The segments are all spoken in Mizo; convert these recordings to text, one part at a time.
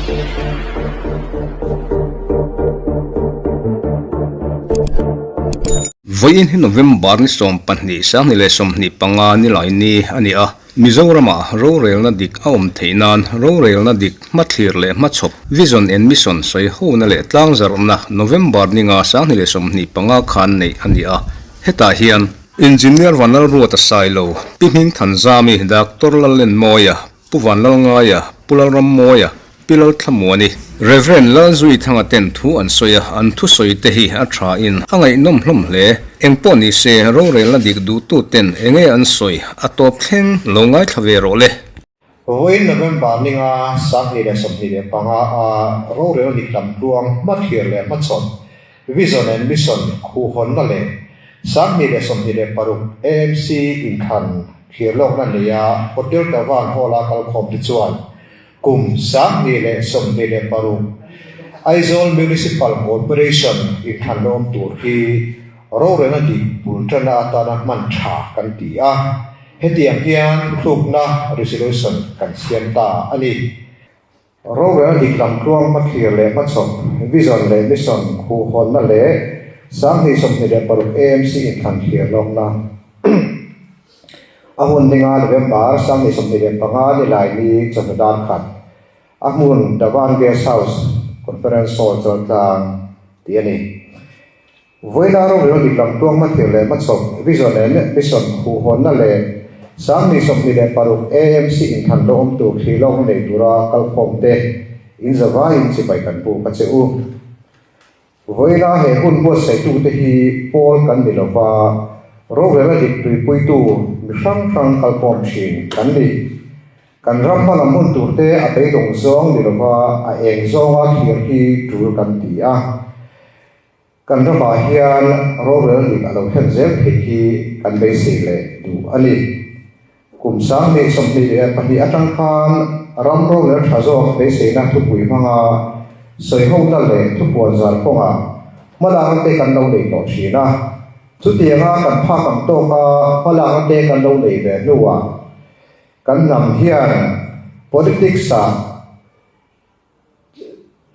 Vawiin hi November ni 12 2025 nilai ni a ni a, Mizoramah rorelna dik a awm theih nan rorelna dik hmathlir leh hmachhawp, Vision and Mission, sawi hona leh tlangzarhna November ninga 2025 khan neih a ni a, hetah hian Engineer Vanlalruata Sailo, Pi Hmingthanzami, Doctor Lallenmawia, Pu Vanlalngaia, Pu Lalrammawia, Pi Lalthlamuani, Rev. Lalzuithanga ten thu an sawi a, an thusawi te hi a tha in a ngaihnawm hlawm hle. Engpawh ni se, rorelna dik duhtu ten enge an sawi a tawp thleng lo ngaithla ve rawh le. Vawiin November ninga 2025 a rorelna dik lamtluang hmathlir leh hmachhawn, Vision and Mission, khuhhawnna leh 2026 AMC inthlan thlirlawkna neia Hotel Tavan Hall-a kalkhawm te chuan Kum 2026 Aizawl Municipal Corporation inthlan la awm tur hi rorelna dik bul tanna atana hman tha kan ti a, hetiang hian thuthlukna, resolution, kan siam ta a ni. Rorelna dik lamtluang hmathlir leh hmachhawp, vision leh mission, khuhhawnna leh 2026 AMC inthlan thlir lawkna. A hun ninga November 2025 ni lai ni chawhnu dar khat a hmun Davan Guest House Conference Hall Chaltlang tih a ni. Vawiina rorel dik lam tuang hmathlir leh hmachhawp Vision and Mission khuhhawnna leh 2026 AMC inthlan lo awm tur thli lawkna nei tura kalkhawmte in zavaiin chibai kan buk a che u. Vawiina he hun buatsaitute hi pawl kan ni lova, rorel a dik tuipuitu mi hrang hrang kalkhawm thin kan ni. Kan ram hmalam hun turte a beidawng zawng ni lova a eng zawnga thlir hi tul kan ti a. Kan ramah hian rorel dik a lo thlen zel theih hi kan beisei leh duh a ni. Kum 2022 atang khan ram rorel tha zawk beiseina thupui hmanga sawihona leh thupuan zar kawngah hmalakna te kan lo nei tawh thin a. Chutianga kan phak ang tawka hmalakna te kan lo nei ve hnuah kan hnam hian politics-ah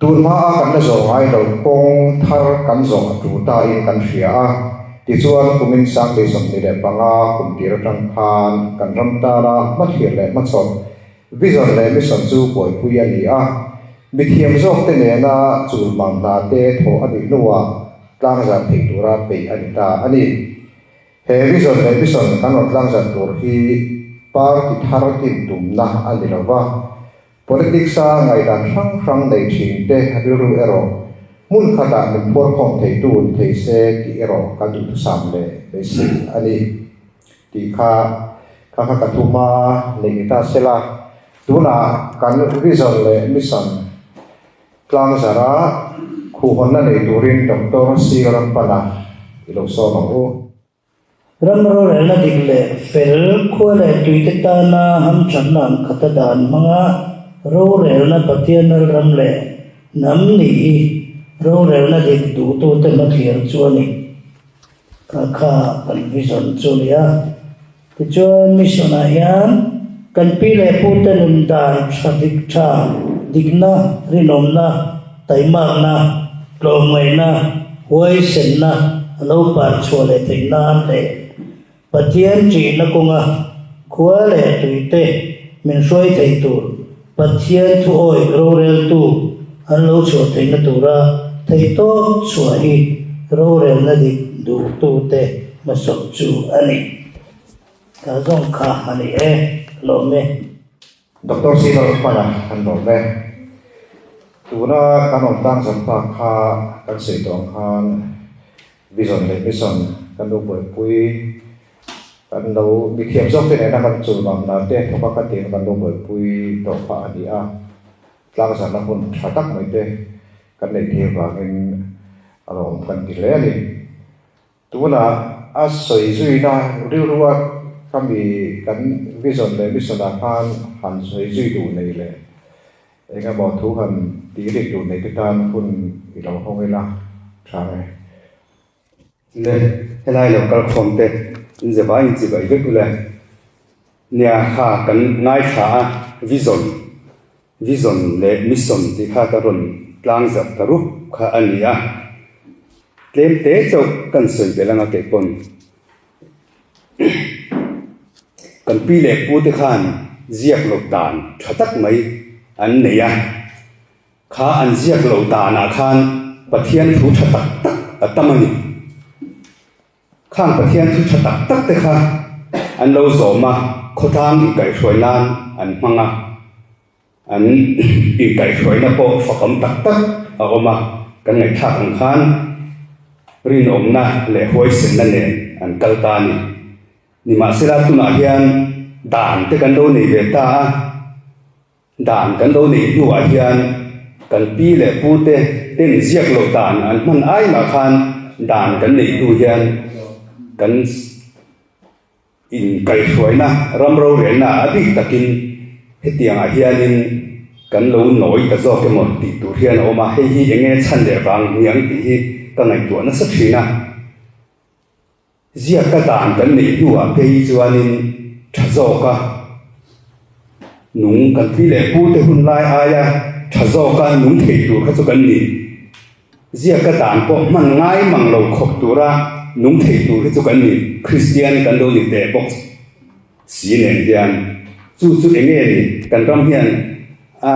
Tun hmaa kan la zawh ngai lo kawng thar kan zawh a tul ta in kan hria a, tichuan kumin 2025 kum tir atang khan kan ram tana hmathlir leh hmachhawp, vision leh mission chu buaipui a ni a, mithiam zawk te nena chul mang hna te thawh a nih hnuah tlangzar thei tura peih a ni ta a ni. He vision leh mission kan rawn tlangzar tur hi party thar tin tumna a ni lova, Politics-a ngaihdan hrang hrang nei thin te rilru erawh hmun khatah min phuarkhawm theitu ni thei se tih erawh ka duhthusam leh beisei a ni tih kha kha kha ka thu hma neih ni ta sela. Tunah kan vision leh mission tlangzara khuhhawnna nei turin Doctor C Rampana i lo sawm ang u. Ram rorelna dik leh fel khua leh tuite tana hamthatna ang khata dan hmanga rorelna Pathian ram leh hnam nih hi rorelna dik duhtute hmathlir chu a ni. Kha kha kan vision chu a ni a. Tichuan mission-ah hian kan pi leh pute nun dan tha dik tha, dikna, rinawmna, taimakna, tlawmngaihna, huaisenna a lo par chhuah leh theih nan leh Pathian ṭihna kawnga khua leh tuite min hruai thei tur Pathian thuawih roreltu an lo chhuah theihna tura theihtawp chhuah hi rorelna dik duhtute hmasawp chu a ni. Ka zawng kha a ni e, lawm e. Doctor Simal hmana kan lawm e. Tuna kan awm tang zan tak kha kan sawi tawh ang khan vision leh mission kan lo buaipui Kan lo mithiam zawk te nena kan chul vang dan te thawk a ka tih kan lo buaipui tawh kha a ni a, tlangzarhna hun tha tak mai te kan neih thei avangin a lawm kan ti hle a ni. Tunah a sawi zuina rilrua ka mi kan vision leh mission ah khan han sawi zui duh nei leh eng emaw thu han tih rik duh nei te tan hun i lo hawng ila tha nge. Le, helai lo kal khawm te in ze vai in chi bai vek ule. Nia kha kan ngaithla a, vision. Vision leh Mission tih kha ka rawn tlang zarh ta rup kha a ni a. Tlem te chauh kan sawi belh anga kei pawn kan pi leh pu te khan ziak loh dan tha tak mai an nei a. Kha an ziak loh danah khan Pathian thu tha tak tak a tam a ni. Khang Pathian thu tha tak tak te kha an lo zawm a, khawtlang inkaihhruai nan an hmang a, an inkaihhruaina pawh fakawm tak tak a awm a, kan ngaihthlak ang khan rinawmna leh huaisenna nen an kal ta a ni. Nimahsela tunah hian dan te kan lo nei ve ta a. Dan kan lo neih hnuah hian kan pi leh pu te ten ziak loh dan an hman ai mah khan dan kan neih hnu hian kan inkaihhruaina ram rorelna a bik takin hetiangah hianin kan lo nawi ta zawk emaw tih tur hian a awm a, hei hi eng nge chhan leh vang niang tih hi ka ngaihtuah nasa thin a. Ziaka dan kan neih hnuah phei chuanin tha zawka nung kan pi leh pu te hun lai aia tha zawka nung thei tur kha chu kan ni. Ziaka dan pawh hman ngai mang lo khawp tura nung thei tur hi chu kan ni. Kristian kan lo ni teh bawk si nen hian chu chu eng nge ni kan ram hian a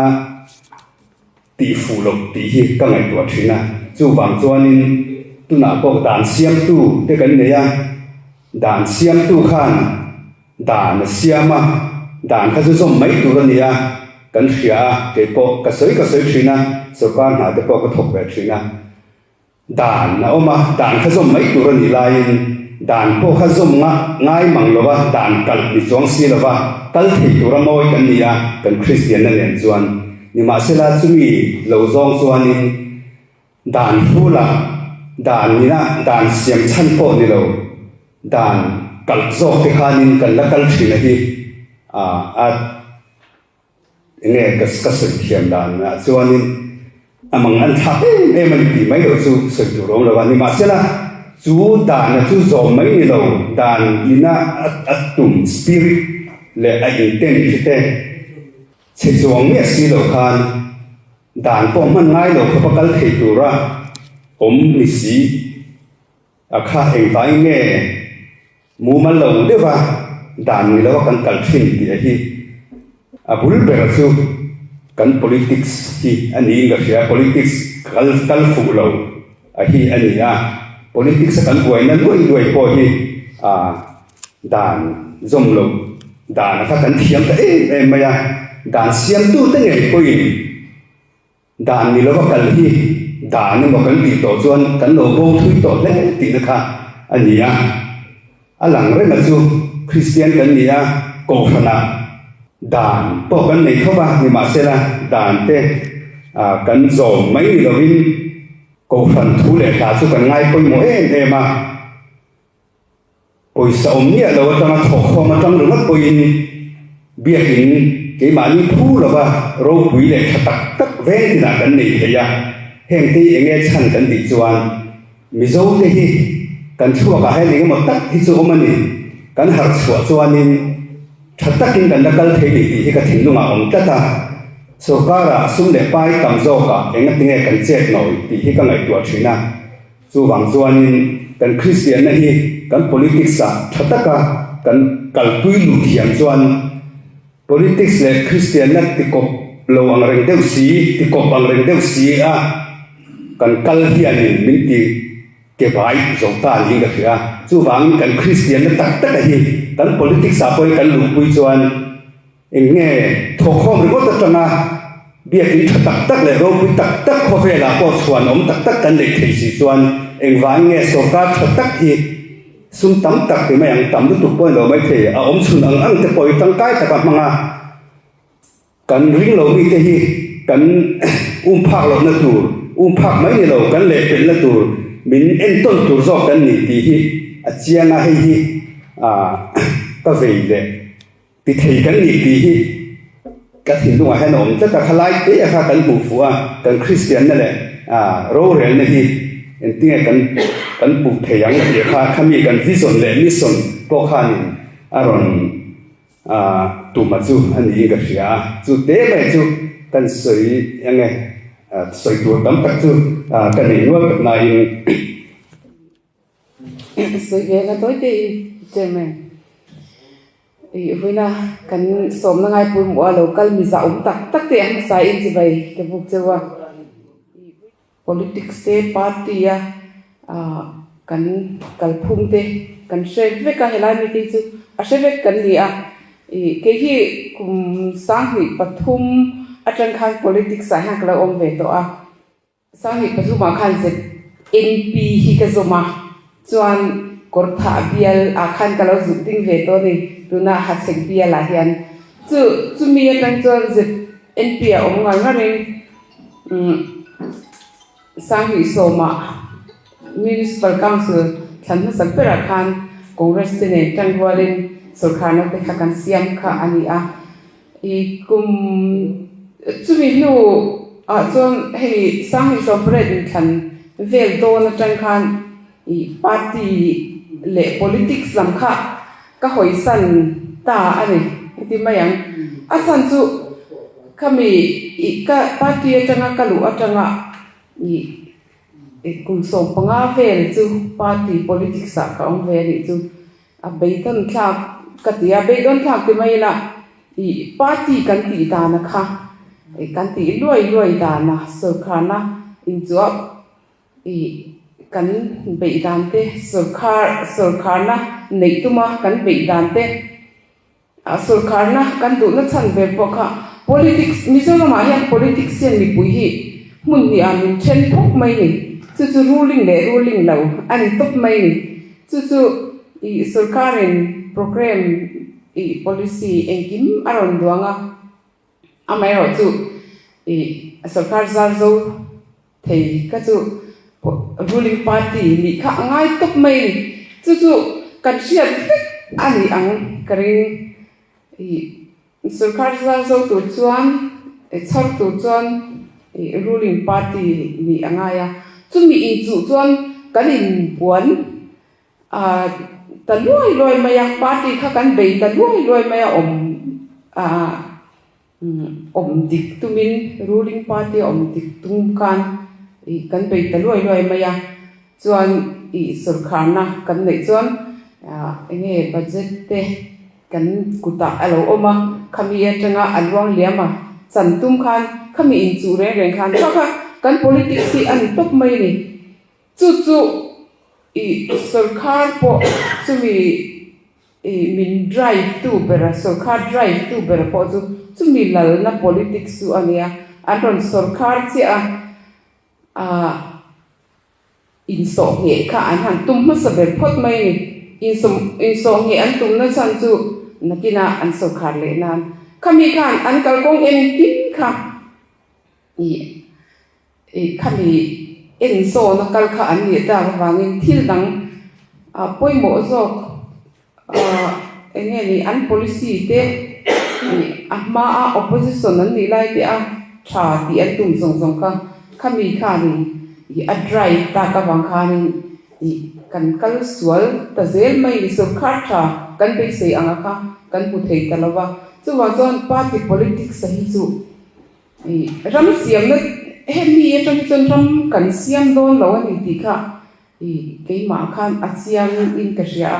Tih fuh loh tih hi ka ngaihtuah thin a, chuvang chuanin tunah pawh dan siamtu te kan nei a, dan siamtu khan dan a siam a, dan kha chu zawm mai tur a ni a, kan hria a, kei pawh ka sawi ka sawi thin a, sorkar hna te pawh ka thawk ve thin a. Dan a awm a, dan kha zawm mai tur a nih laiin dan pawh kha zawm nga ngai mang lo va, dan kalh ni chuang si lo va, kal thei tura mawi kan ni a, kan Kristianna nen chuan. Nimahsela chumi lo zawng chuanin dan hrulah dan nina dan siam chhan pawh ni lo, dan kalh zawk te khanin kan la kal thin a hi a. Enge ka ka sawi thiam dan ah chuanin a mang an thlak em em a ni tih mai loh chu sawi tur awm lo a, nimahsela chu dan a chu zawm mai ni lo dan ina a tum spirit leh a intent chu te chhe chuang miah si lo khan dan pawh hman ngai lo khawpa kal thei tura awm ni si. A kha engvangin nge mumal lo deuha dan ni loa kan kal thin tih a hi a bul ber chu kan politics hi a niin ka hria, politics kal kal fuh lo a hi a ni a, politics a kan buaina luai luai pawh hi a dan zawm loh dan a kha kan thiam ta em em mai a, dan siamtute ngei pawhin. Dan ni lova kal hi dan emaw kan tih tawh chuan kan lo bo thui tawh hle tihna kha a ni a. A lang reng a chu Kristian kan ni a, Kohhranah dan pawh kan nei tho va, nimahsela dan te kan zawm mai ni lovin Kohhran thu leh hla chu kan ngai pawimawh em em a. Pawisa awm miah lo atanga thawhkhawm atang ringawt pawhin biakin keimahni phu lova ropui leh tha tak tak veng tinah kan nei thei a, hengte hi enge chhan kan tih chuan Mizote hi kan chhuakah hian engemaw tak hi chu awm a ni, kan harh chhuah chuanin tha takin kan la kal thei ni tih hi ka thinlungah a awm tlat a, sorkarah sum leh pai tam zawkah engatinge kan chet nawi tih hi ka ngaihtuah thin a. Chuvang chuanin kan Kristianna hi kan politics-ah tha taka kan kalpui luh thiam chuan politics leh Kristianna tikawp lo ang reng deuh si, tikawp ang reng deuh si a kan kal hianin min ti ke bai zo ta niin ka hria. Chuvangin kan Kristianna tak taka hi kan politics-ah pawhin kan luhpui chuan Eng nge thawkkhawm ringawt atanga biakin tha tak tak leh ropui tak tak khawvelah pawh chhuan awm tak tak kan neih theih si chuan engvangin nge sorkar tha tak hi sum tam tak ti mai ang tam lutuk pawhin lo mai thei a awm chhun ang ang te pawh hi tangkai taka hmanga kan ring lo mite hi kan um phak lohna tur um phak mai ni lo kan lehpelhna tur min entawn tur zawk kan ni tih hi a chiang a hei hi ka vei leh Ti thei kan nih tih hi ka thinlungah hian a awm tlat a, khalai te a kha kan hmuh fuh a, kan Kristianna leh rorelna hi engtinge kan kan puh thei ang tih kha khami kan vision leh mission pawh khanin a rawn tuma chu a niin ka hria a, chu te mai chu. kan sawi eng e, sawi tur tam tak chu ka nei nual tak nain. Sawi ve na tawi te in Chairman i vawiina kan sawmna ngai pawimawh a lo kal mi zah awm tak tak te a hmasa in chibai ka buk cheu a. Politics te party a ah kan kalphung te kan hre vek a helai mite hi chu a hre vek kan ni a ih kei hi kum 2003 atang khan politics ah hian ka lo awm ve tawh a 2003 ah khan ZNP hi ka zawm a chuan kawrthah bial ah khan ka lo zuk ding ve tawh a ni tuna hachhek bial ah hian chu chumi atang chuan ZNP a awm ngar ngar in. 2010-ah Municipal Council thlan hmasak berah khan Congress te nen tan rualin sawrkharna te kha kan siam kha a ni a. I kum chumi hnu ah chuan hei 2018 inthlan vel dawn atang khan i party leh politics lam kha ka hawisan ta a ni heti mai ang. A chhan chu khami ih ka party atanga ka luh atanga ih kum 15 vel chu party politics ah ka awm ve a nih chu a beidawn thlak ka ti a, beidawn thlak ti mai ila ih party kan tih dana kha ih kan tih luai luai dana sawrkharna inchuah Ih, kan beih dan te, sawrkhar, sawrkharna neih tuma kan beih dan te, ah sawrkharna kan duhna chhan ber pawh kha politics, Mizoramah hian politics hian mipui hi hmun hnih ah min then phawk mai ni, chu chu ruling leh ruling lo a ni tawp mai ni, chu chu ih sawrkharin programme ih policy engkim a rawn duang a. Amaherawhchu ih sorkar zar zo thei kha chu ruling party nih kha a ngai tawp mai a ni. Chu chu kan hriat vek a ni ang ka ring. Ih sorkar zar zo tur chuan chhar tur chuan ih ruling party nih a ngai a. Chumi inchuh chuan kan inbuan Ah ta luai luai mai a, party kha kan bei ta luai luai mai a awm ah awm dik tumin ruling party a awm dik tum khan ih kan bei ta luai luai mai a, chuan ih sawrkharna kan neih chuan ah eng nge budget te kan kutah a lo awm a, khami atanga a luang liam a chan tum khan khami inchuh reng reng khan kha kha kan politics hi a ni tawp mai a ni. Chu chu i sawrkhar pawh chumi i min drive tu bera sawrkhar drive tu bera pawh chu chumi lalna politics chu a nia, an rawn sawrkhar chiah a, ah insawh ngheh kha an han tum hmasa ber phawt mai a ni. Insawm insawh ngheh an tumna chhan chu nakinah an sawrkhar leh nan khami khan an kalkawng engkim kha i Ih khami en zawna kal kha an nih tak avangin thil dang ah pawimawh zawk ah eng nge ni an policy te ih a hma a opposition an nih lai te a tha tih an tum zawng zawng kha khami khanin ih a drive tak avang khanin ih kan kal sual ta zel mai ni sawrkhar tha kan beisei anga kha kan hmu thei ta lo va chuvang chuan party politics a hi chu. Ram siamna hemi atang hi chuan ram kan siam dawn lo a ni tih kha keimah khan a chiang in ka hria a,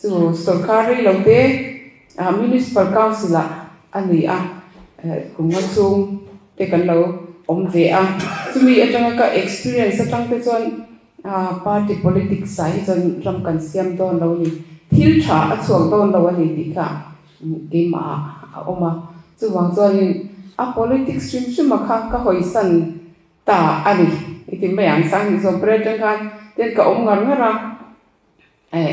chu sawrkar rei lo te Municipal Council ah a ni a, kum nga chhung te kan lo awm ve a, chumi atanga ka experience atang te chuan party politics ah hi chuan ram kan siam dawn lo a ni, thil tha a chhuak dawn lo a ni tih kha. Keimah ah a awm a, chuvang chuanin a politics hrim hrim a kha ka hawisan ta a ni i ti mai ang, 2010 atang khan ten ka awm ngar ngar a, eh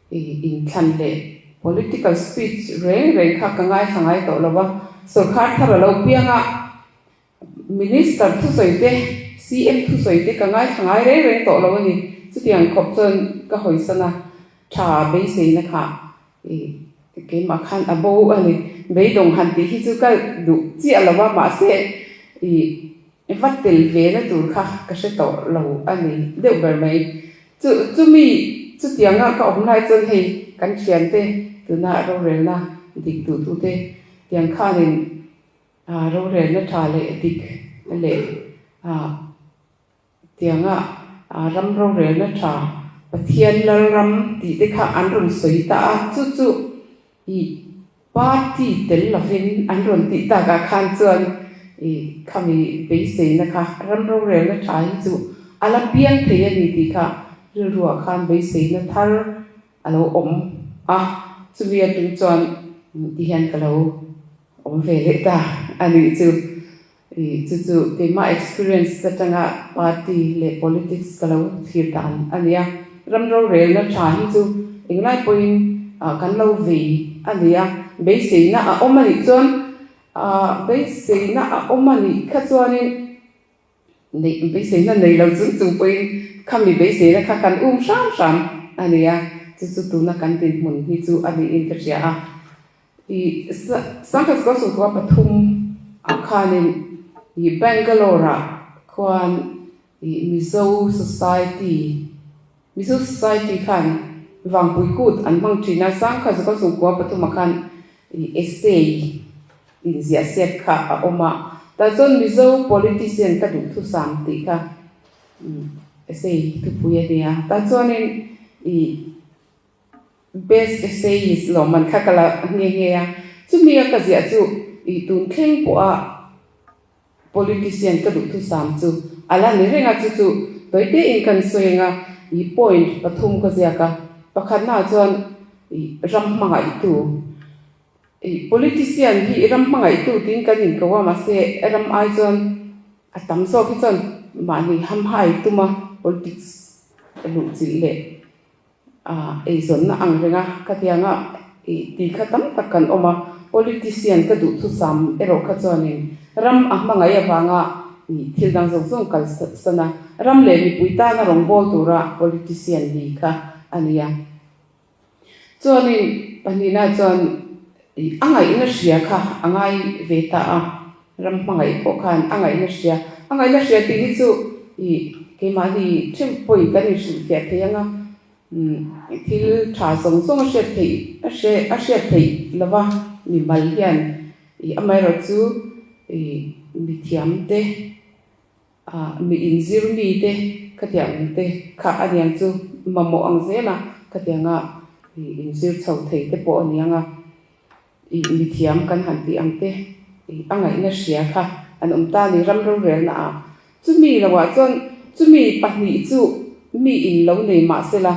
inthlan leh political speech reng reng kha ka ngaithla ngai tawh lo va, sawrkhar thar a lo piang a, Minister thusawi te, CM thusawi te ka ngaithla ngai reng reng tawh lo a ni, chutiang khawp chuan ka hawisan a, tha beiseina kha I keimah khan a bo a ni. Beidawng han tih hi chu ka duh chiah lo a, mahse i va tel ve na tur kha ka hre tawh lo a ni deuh ber mai. Chu chumi chutianga ka awm lai chuan hei kan thiante tuna rorelna dik duhtute tiang khanin. Rorelna tha leh dik leh tianga ram rorelna tha Pathian Lalram tih te kha an rawn sawi ta a, chu chu i party tel lovin an rawn tih takah khan chuan i khami beiseina kha ram rorelna tha hi chu a la piang thei a ni tih kha rilruah khan beiseina thar a lo awm a, chumi aṭang chuan tihian ka lo awm ve leh ta a nih chu. Ih chu chu keimah experience atanga party leh politics ka lo thlir dan a ni a, ram rorelna tha hi chu englai pawhin kan lo vei a ni a, beiseina a awm a nih chuan beiseina a awm a nih kha chuanin Neih beiseina nei lo chung chung pawhin khami beiseina kha kan um hram hram a ni a, chu chu tuna kan dinhmun hi chu a niin ka hria a. Ih Sangha Sukua pathum ah khanin ih Bangalore ah khuan ih Mizo Society Mizo Society khan Vangpui Kut an hmang thin a, Sangha Sukua pathum ah khan ih essay Inziah siak kha a awm a, tah chuan Mizo politician ka duhthusam tih kha essay thupui a nia. Tah chuanin ih best essayist lawmman kha ka la nghe nghe a, chumi a ka ziah chu ih tun thleng pawha politician ka duhthusam chu a la ni reng a, chu chu tawite in kan sawi ang a, ih point pathum ka ziak a, pakhatnaah chuan ih ram hmangaihtu. Ih politician hi ram hmangaihtu tiin kan inko a, mahse ram ai chuan a tam zawk hi chuan mahni hamhai tuma politics luh chilh leh ah eizawnna ang renga khatianga ih ti kha tam tak kan awm a, politician ka duhthusam erawh kha chuanin ram a hmangaih avanga ih thil dang zawng zawng kal san a, ram leh mipui tana rawngbâwl tura politician ni kha a ni a. Chuanin pahnihna chuan a ngaihna hria kha a ngai ve ta a, ram hmangaih pawh khan a ngaihna hria. A ngaihna hria tih hi chu ih keimahni theuh pawhin kan inhrilhfiah thei ang a, thil tha zawng zawng a hriat theih a hre a hriat theih lova mimal hian ih amaherawhchu ih mithiamte Mi inzir mite khatiang te kha a niang chu mamawh ang zel a, khatianga inzir chho thei te pawh a niang a, ih mithiam kan han tih ang te ih a ngaihna hria kha an awm ta a ni ram rorelna ah. Chumi loah chuan chumi pahnih chu mi in lo nei mah sela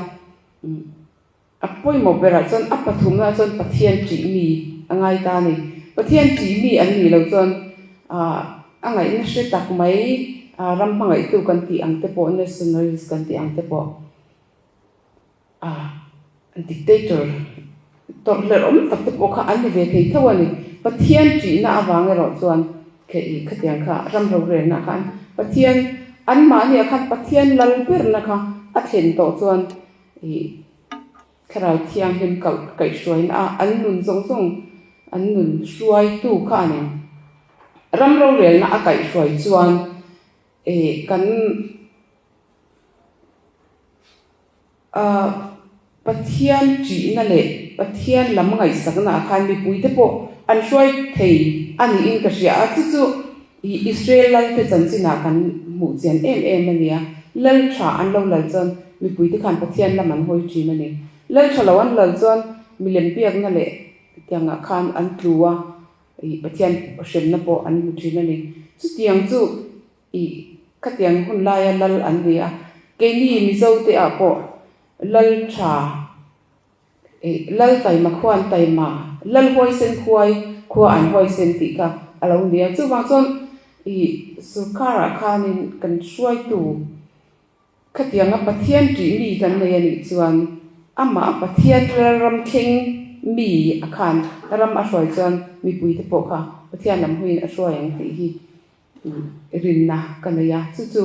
A pawimawh berah chuan a pathumna chuan Pathian ṭih mi a ngai ta a ni. Pathian ṭih mi an nih loh chuan a ngaihna hre tak mai ram hmangaihtu kan tih ang te pawh, nationalist kan tih ang te pawh dictator tawrhhlelh awm tak te pawh kha an ni ve thei tho a ni. Pathian ṭihna avang erawh chuan khatiang kha ram rorelna khan Pathian anmahniah khan Pathian lal berna kha a thlen tawh chuan Ih Thlarau Thianghlim koh kaihhruaina a an nun zawng zawng an nun hruaitu kha a ni. Ram rorelna a kaihhruai chuan ih kan ah Pathian ṭihna leh Pathian lam ngaihsakna ah khan mipuite pawh an hruai thei a niin ka hria a, chu chu ih Israel lalte chanchinah kan hmuh chian em em a nia. Lal ṭha an lo lal chuan Mipuite khan Pathian lam an hawi thin a ni. Lal tha lo an lal chuan milem biakna leh tiangah khan an tlu a, ih Pathian hremna pawh an hmu thin a ni. Chutiang chu ih khatiang hun laia lal an ni a, keini Mizote ah pawh lal tha ih lal taima khuan taima, lal huaisen khuai khua an huaisen tih kha a lo ni a. Chuvang chuan ih sorkar ah khanin kan hruaitu Khatianga Pathian ṭih mi kan nei a nih chuan amah Pathian ram thleng mi a khan ram a hruai chuan mipuite pawh kha Pathian lam huiin a hruai ang tih hi rinna ka nei a. Chu chu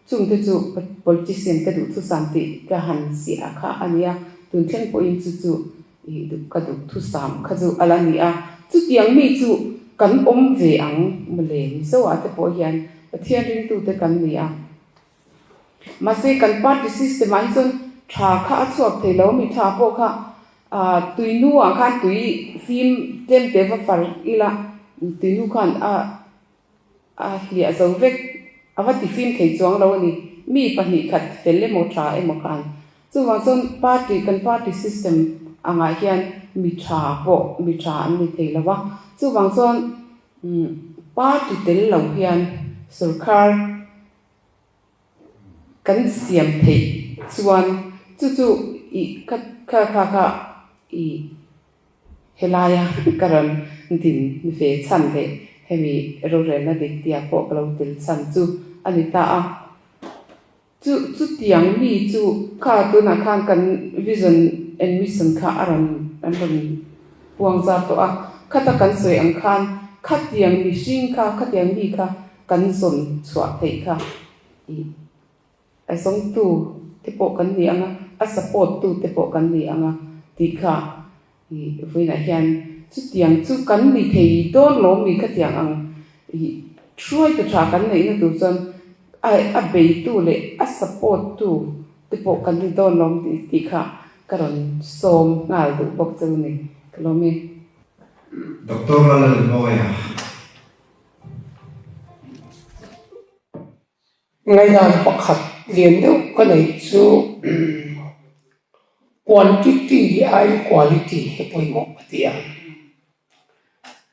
chungte chu politician ka duhthusam tih ka han ziah kha a nia. Tun thleng pawhin chu chu ka duhthusam kha chu a la ni a. Chutiang mi chu kan awm ve ang mawle Mizoah te pawh hian Pathian ringtute kan ni a. Mahse kan party system ah hi chuan tha kha a chhuak thei lo mi tha pawh kha ah tui nu ah khan tui fim tlem te va far ila. Tui nu khan a a hliah zo vek, a va tifim thei chuang lo a ni. Mi 2 khat fel emaw tha emaw khan. Chuvang chuan party, kan party system angah hian mi tha pawh mi tha an ni thei lo va. Chuvang chuan party tel lo hian sorkar kan siam theih chuan chu chu ih kha kha kha kha ih helaia ka rawn din ve chhan leh hemi rorelna dik tia pawh ka lo tel chhan chu a ni ta a. Chu chutiang mi chu kha tunah khan kan vision and mission kha a rawn an rawn puang zar tawh a. Khata kan sawi ang khan khatiang mihring kha khatiang mi kha kan zawn chhuah theih kha ih a zawngtu te pawh kan ni ang a, a support tu te pawh kan ni ang a tih kha ih vawiinah hian chutiang chu kan ni thei dawn lo mi khatiang ang ih hruaitu tha kan neihna tur chuan a a beitu leh a support tu te pawh kan ni dawn lo tih kha ka rawn sawm nghal duh bawk chu ni ka lawm e. Doctor Lalrinmawia. Ngaihdan pakhat lian deuh ka neih chu quantity aiin quality hi pawimawh ka ti a.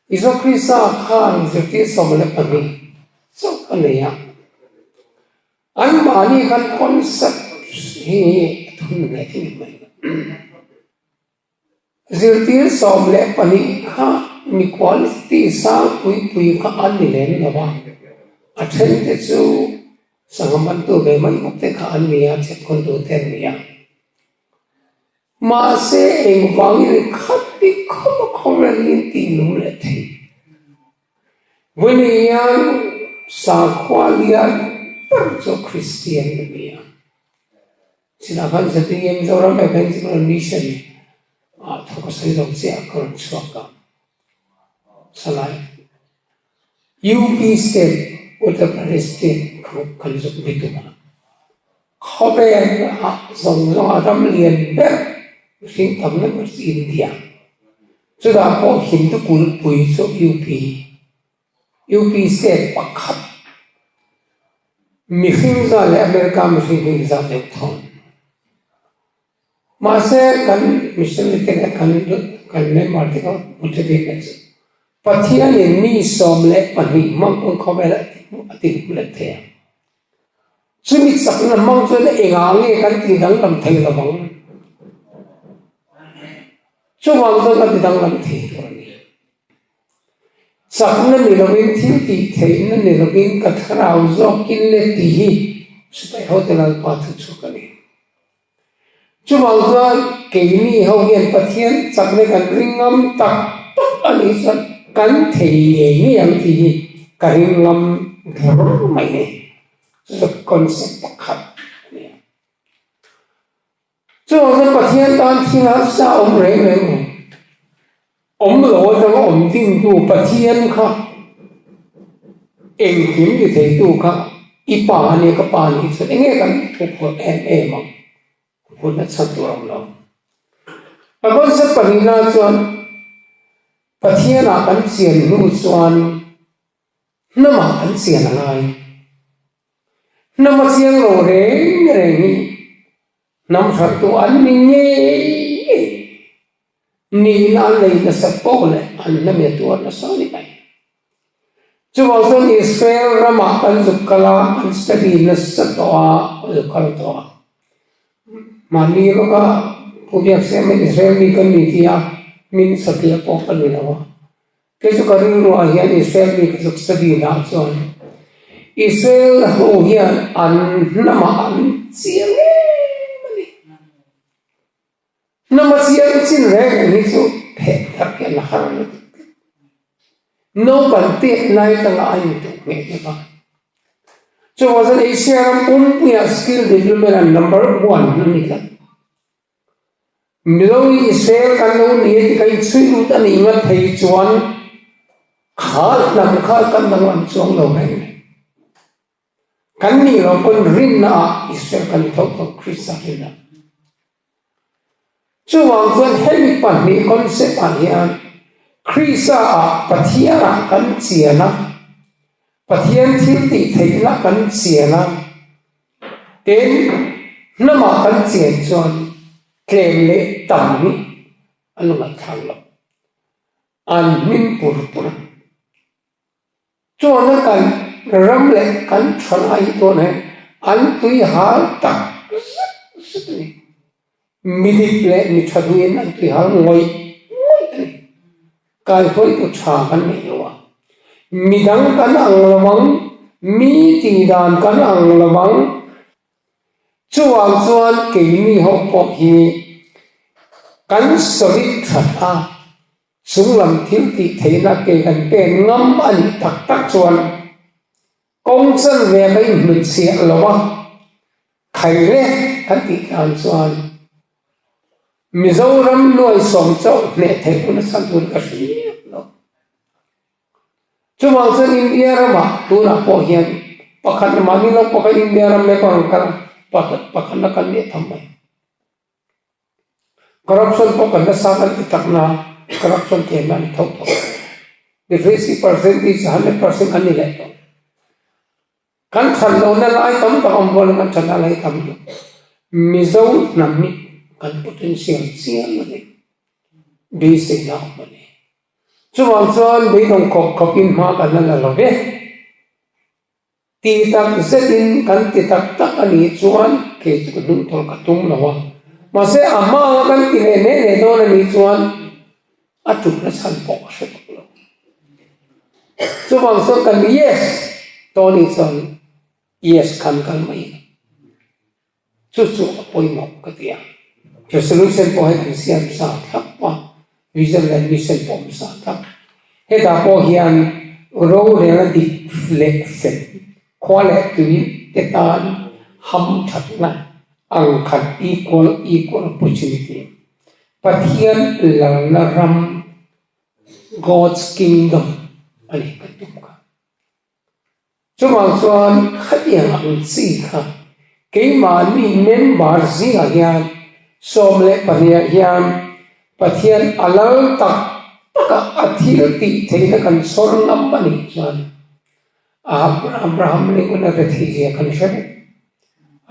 Isua Krista khan zirtir 12 chauh a nei a, anmahni khan concept hi a thun hle em em mai. Zirtir 12 kha mi quality sang pui pui kha an ni lem lo va, a then te chu sangha man tu ve mai bawk te kha an ni a, chhephawn tu te an ni a. Mahse engvangin khati khawp a khawrelin tih lung leh thei. Vawiin hian sakhua lian ber chu Kristian a ni a. Chinah khan ZPM Zoram Evangelical Mission ah thu ka sawi lo chiah ka rawn chhuak a. Salai UP State Uttar Pradesh State khu kan zuk bi tum a. Khawvel ah zawng zawng a ram lian ber mihring tamna ber chu India. Chutah pawh Hindu kulhpui chu UP. UP State pakhat mihring zat leh America mihring hi inzat deuh thawn. Mahse kan missionary te leh kan kan member te kha motivate na chu Pathianin mi 12 hmang pawn khawvel a ti hmu let thei a. Chumi chakna hmang chuan engah nge kan ti danglam thei lovang. Chuvang chuan kan ti danglam thei tur a ni. Chakna ni lovin thil tih theihna ni lovin ka thlarau zawkin le tih hi sipai hote Lalpa thu chhuak a ni. Chuvang chuan keini ho hian Pathian chakna kan ring ngam tak tak a nih chuan kan thei ngei ngei ang tih hi ka ring ngam bur mai ni. Chu chu concept pakhat a ni a. Chuvang chuan Pathian tan thil harsa awm reng reng lo. Awm lo atanga awm dingtu Pathian kha engkim ti theitu kha i pa a nia ka pa a nih chuan enge kan thuphawrh em em ang hun a chhan tur a awm lo. A concept pahnihna chuan Pathianah kan chian hnu chuan hnamah kan chian a ngai. Hnam a chiang lo reng reng hi hnam hralhtu an ni ngei ngei. Nihna an nei nasa pawh leh an hnam hi a tuar nasa a ni mai. Chuvang chuan Israel ramah kan zuk kal a, kan study nasa tawh a, kan zuk kal tawh a. Mahni rawka Pu Biaksiama Israel mi kan ni tih a min satliah pawh ka ni lo a. Kei chu ka rilruah hian Israel mi ka zuk study nah chuan Israel ho hian an hnamah an chiang em a ni. Hnama chiang chin reng reng hi chu pheh thar hian a har lutuk tlat. Naupang tet lai tanga a intuh ngheh hlek a. Chuvang chuan Asia ram pumpuiah skill development ah number one an ni tlat. Mizo hi Israel kan lo ni a ti ka inchhui lut a nih ngat thei chuan kha hnam kha kan danglam chuang lo reng reng. Kan nih lo pawn rinna ah Israel kan tho tho Krista rinna. Chuvang chuan hemi pahnih concept ah hian. Krista ah Pathian ah kan chian a, Pathian thil tih theihna kan chian a, tin hnamah kan chian chuan tlem leh tam hi an ngaihthlak lo. An hming pur pur a. Chuan a kan ram leh kan thalai dawn hian an tui hal tak zet zet a ni. Mi dik leh mi tha duhin an tui hal ngawih ngawih a ni. Kaihruaitu tha kan neih lo a. Mi dang kan ang lo ang, mi tih dan kan ang lo ang. Chuvang chuan keini ho pawh hi kan sawi that a. Chunglam thil tih theihna ke kan pen ngam a nih tak tak chuan kawng chanve ka inhnutchhiah lo a, khai le kan tih tan chuan Mizoram nuai sawm chauh hneh theih hun a chhan tur ka hriat lo. Chuvang chuan India ramah tunah pawh hian pakhat mahni lo pawh kha India ram leh ka rawn kal a, pakhatna kan nih tham mai. Corruption pawh kan nasa kan ti tak na corruption tlem a ni tho tawh. Literacy percentage 100% an ni leh tawh. Kan that lohna lai tam tak awm rualin kan thatna lai tam deuh. Mizo hnam hi kan potential chiang a ni. Beiseina awm a ni. Chuvang chuan beidawng khawp khawpin hma kan la la lo ve. Ti tak zetin kan ti tak tak a nih chuan kei chu ka hnungtawlh ka tum lo a, mahse a hma anga kan ti leh leh leh dawn a nih chuan a tumna chhan pawh ka hre bawk lo. Chuvang chuan kan yes tawh a nih chuan yes khan kal mai a ni. Chu chu a pawimawh ka ti a. Resolution pawh hei kan siam sa thlap a, vision leh mission pawh awm sa thlap. Hetah pawh hian rorelna dik leh fel, khua leh tui te tan hamthatna ang khat equal equal opportunity, Pathian lalna ram, God's kingdom, a ni kan tum kha. Chuvang chuan khatiang ang chi kha keimahni member zingah hian 12 ah hian Pathian a lal tak taka a thil tih theihna kan sawr ngam a nih chuan Abraham Lincoln a rethei zia kan hre vek.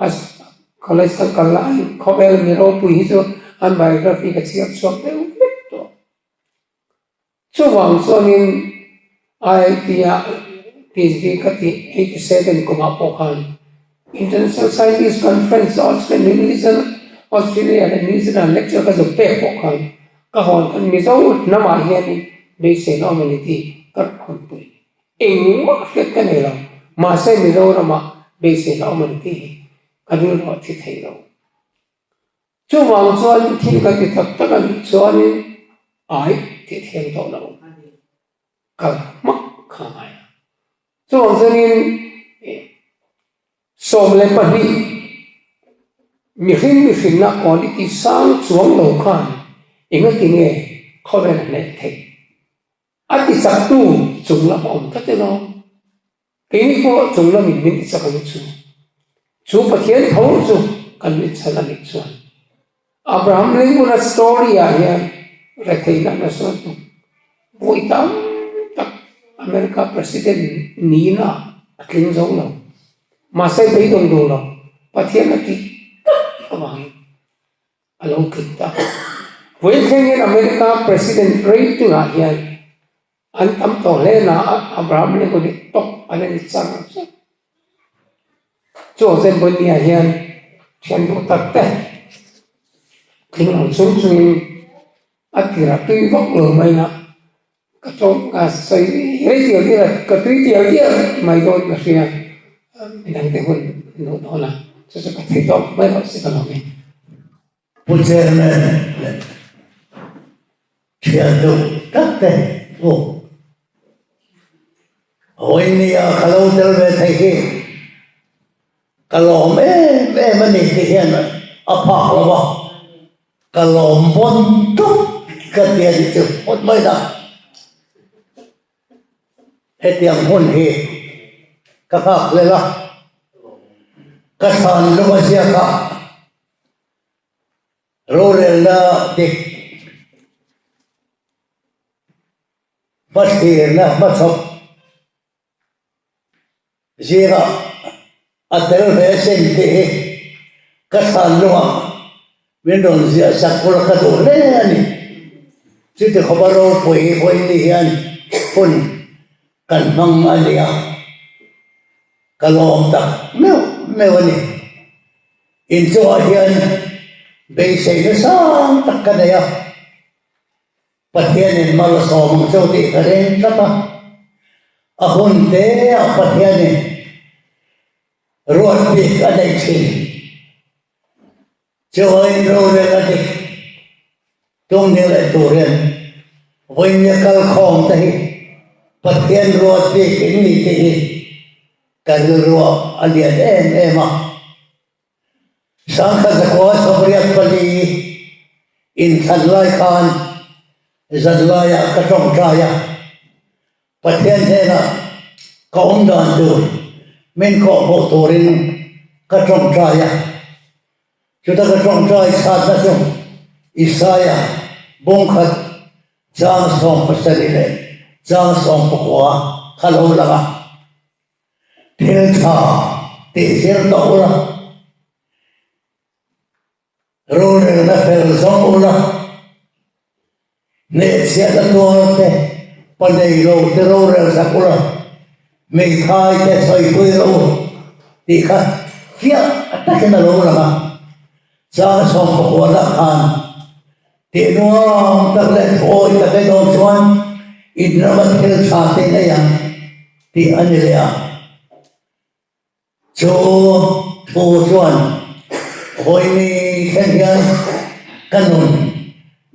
A college kan kal laiin khawvel mi ropui hi chu an biography ka chhiar chhuak deuh vek tawh. Chuvang chuanin IIT-ah PhD ka tih 87 kumah pawh khan International Scientist Conference Australia New Zealand Australia leh New Zealand lecture ka zuk pek pawh khan ka hawn khan Mizo hnamah hianin beiseina awm a ni tih ka rawn hawnpui a ni. Engmah hriat ka nei lo, mahse Mizoramah beiseina awm a ni tih hi ka rilru a thi thei lo. Chuvang chuan thil ka ti tak tak a nih chuanin ai tih thiam tawh lo kal hmak kha ngai a. Chuvang chuanin 12 mihring mihrinna quality sang chuang lo khan engati nge khawvel a hnek theih? A ti chaktu chung lam a awm tlat emaw? Keini pawh chung lamin min ti chak ang chu. Chu Pathian tho chu kan rinchhan a nih chuan Abraham Lincoln-a story-ah hian retheihna nasa lutuk vawi tam tak America President nihna a tling zo lo. Mahse beidawng duh lo, Pathian a tih tak avangin a lo tling ta. Vawi thleng hian America President rating-ah hian An tam tawh hle na a, Abraham Lincoln hi top a la ni char char. Chu Jose Buendia hian thian duh tak te tling lo chung chungin a tirah tui vak lo mai na ka tawng ka sawi rei tial tial a, ka tui tial tial mai dawn ka hria, midang te hun duh dawn a, chu chu ka thei tawk mai loh si ka lawm e. Pu Chairman leh thian deuh tak te pawh hawi nia ka lo tel ve thei hi ka lawm em em a ni tih hian a phak lo a, ka lawm pawn tuk ka ti a ni chu phawt mai ta. Hetiang hmun hi ka nghak hlel a, ka thlan lung a ziak a. Rorelna dik. Hmathlirna hmachhawp zingah a tel ve sin tih hi ka thlan lungah min rawn ziah sak bula ka duh hle a ni. Chuti khawpa ropui vawiin hian hun kan hmang a ni a, ka lawm tak meuh meuh a ni. Inchungah hian beiseina sang tak ka nei a. Pathianin mal a sawm ang chauh tih ka reng tlat a, a hun te ah Pathianin ruat bik a neih thin. Chuain rorel a dik tung ni leh turin vawinia kal khawm te hi Pathian ruat bik in ni tih hi ka rilruah a lian em em a. 1984 inthlan lai khan zan laiah ka tawngtai a, Pathian hnenah ka awm dan tur min kawhhmuh turin ka tawngtai a. Chuta ka tawngtai chhatna chu Isaia bawngkhat chang 17 leh chang 19 kha lo lang a. Thil tha tih zir tawh ula, rorelna fel zawng ula, hnehchhiahna tuar te, pa nei lo te rorel sak ula, hmeithai te sawipui rawh u tih kha fiah takin a lo lang a. Chang 19 lah khan tih nuam tak leh thawi tak en awm chuan inrama thil tha te nei ang tih a ni leh a. Chu thu chuan vawiini thleng hian ka nun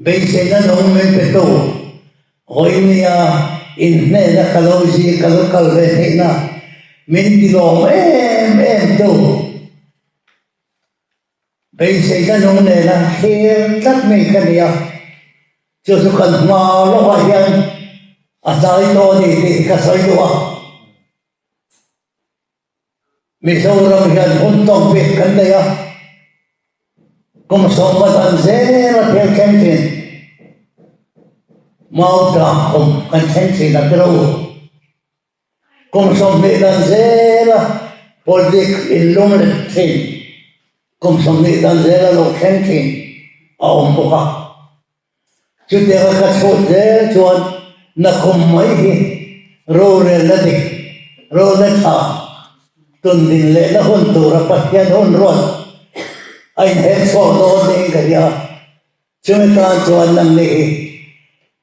beiseina nung min petu vawiinia inhnehna ka lo zi ka lo kal ve theihna min tilawm em em tu. Beiseina nung nena thlir tlat mai ka ni a, chu chu kan hma lawkah hian a tlai tawh a ni tih ka sawi duh a. Mizoram hian hun tawng bik kan nei a, kum sawmma dan zela thil thleng thin mau tlang kum kan thleng thin a tilo. Kum 20 dan zela politics inlung let thin, kum 20 dan zela lo thleng thin a awm bawk a. Chutianga ka chhut zel chuan nakum mai hi rorelna dik, rorelna tha, tundin lehna hun tura Pathian hun ruat a inher chhuak dawn niin ka hria a. Chumi tan chuan nangni hi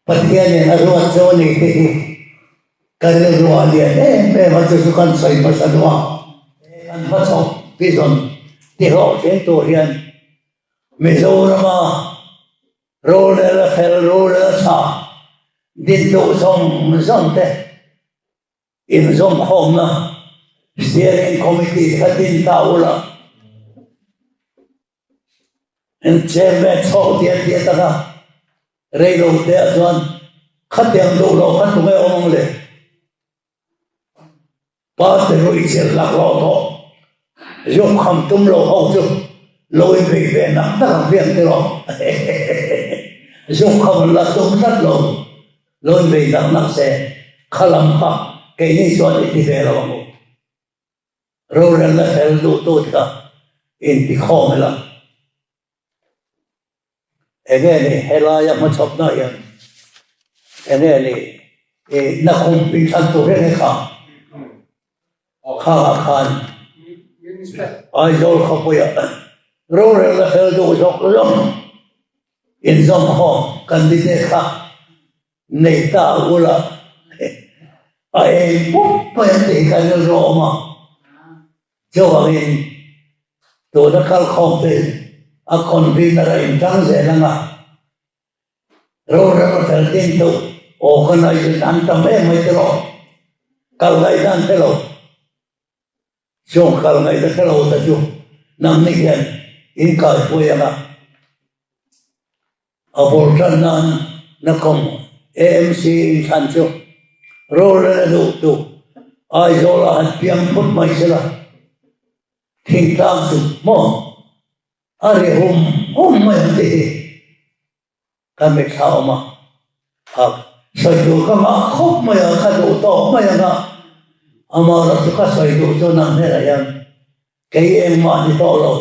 Pathianin a ruat chu a ni tih hi ka rilru ah lian em em a, chu chu kan sawi hmasa duh a. He kan hmachhawp vision tihlawhtling tur hian Mizorama rorel a fel, rorel a tha din duh zawng zawng te inzawmkhawmna Steering Committee kha din ta ula. In chairman chhawk diat diat a kha rei lo te ah chuan khatiang duh lo kha tunge awm ang le? Party ruih chilh laklawh tawh zuk kham tum lo ho chu lo in bei ve nak nak ang piang tiraw zuk kham an la tum tlat lo lo in bei nak nak se kha lam kha keini chuan i ti ve lo ang u. Rorelna fel duhtu te kha intikhawm ila. Enge ni helaia hmachhawpna hian enge ni i nakum inthlan tur hian hei kha khangah khan Aizawl khawpuiah rorelna fel duh zawk zawk inzawmkhawm candidate kha Nei ta ula a eng pawp mai an tih hi kha rilru a awm a, chuvangin tuna kalkhawm te a convener a intang zel ang a, rorel a fel ding deuh organizer an tam em mai tiraw, kal ngaihna an hre lo. Chung kal ngaihna hre lo ta chu nangni hian in kaihpui ang a, a bawr tan nan Nakhawm AMC inthlan chu rorel a duh tu Aizawl ah han piang phut mai sela, thingtlang chu maw a ri hum hum mai ang tih hi. Ka mitthla awm a, a Sawi tur ka ngah khawp mai a, ka duh tawk mai ang a, amaherawh chu ka sawi duh chu nang hnenah hian kei engmah ni tawh lo.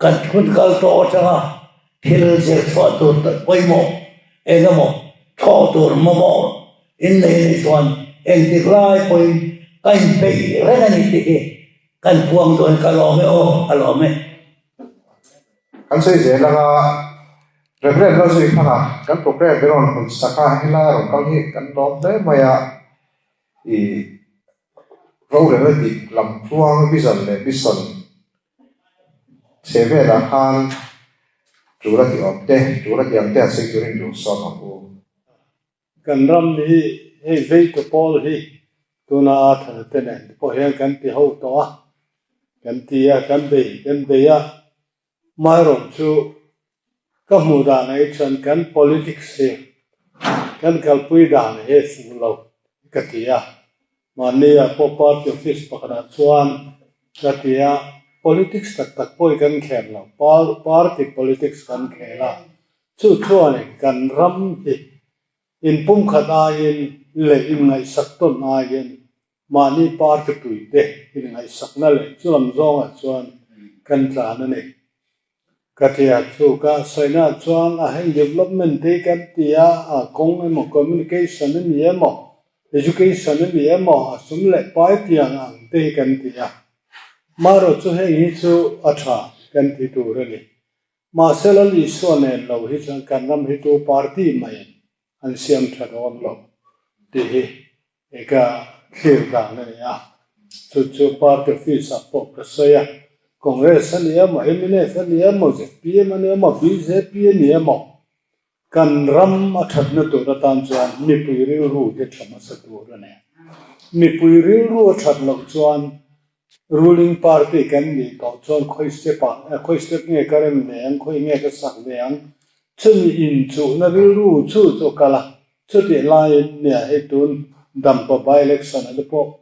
Kan hun kal tawh atanga thil zir chhuah tur pawimawh eng emaw thawh tur mamawh in nei anih chuan engtik lai pawhin ka inpeih reng a ni tih hi kan puang dawn ka lawm e aw, ka lawm e. Kan sawi zel anga Reverend Lalzui Thanga kan programme hi rawn hun sak a, helai a rawn kal hi kan lawm hle mai a, ih rorelna dik lam tluang vision leh mission Chhe velah khan tura ti awm te, tura ti ang te an sawi turin duh sawm ang u. Kan ram hi hei veitu pawl hi tuna a thar te nen te pawh hian kan ti ho tawh a, kan ti a, kan bei kan bei a, amaherawhchu ka hmuh dan ah hi chuan kan politics hi kan kalpui dan hi fuh lo ka ti a, Mahni ah pawh party office pakhatah chuan ka ti a, politics tak tak pawh hi kan khel lo, party politics kan khel a, chu chuanin kan ram hi inpumkhat aiin leh inngaihsak tawn aiin mahni party puite inngaihsakna leh chulam zawngah chuan kan tlan a ni. Ka ti a, chu ka sawina chuan a heng development te hi kan ti a, a kawng emaw communication a ni emaw education a ni emaw a sum leh pai tiang ang te hi kan ti a. Marawh chu heng hi chu a tha kan ti tur a ni. Mahse Lal Isua nen lo hi chuan kan ram hi tu party maiin an siam tha dawn lo tih hi Eka thlir dan a ni a, chu chu party office ah pawh ka sawi a, Congress a ni emaw, mnf a ni emaw, zpm a ni emaw, bjp a ni emaw, kan ram a thatna tur atan chuan mipui rilru hi tha hmasa tur a ni. Mipui rilru a that loh chuan ruling party kan nih tawh chuan khawi step ah, khawi step nge ka rem ve ang, khawi nge ka sak ve ang, chumi inchuhna rilru chu chu a kal a, Chutih laiin nia hei tun Dampa by election a te pawh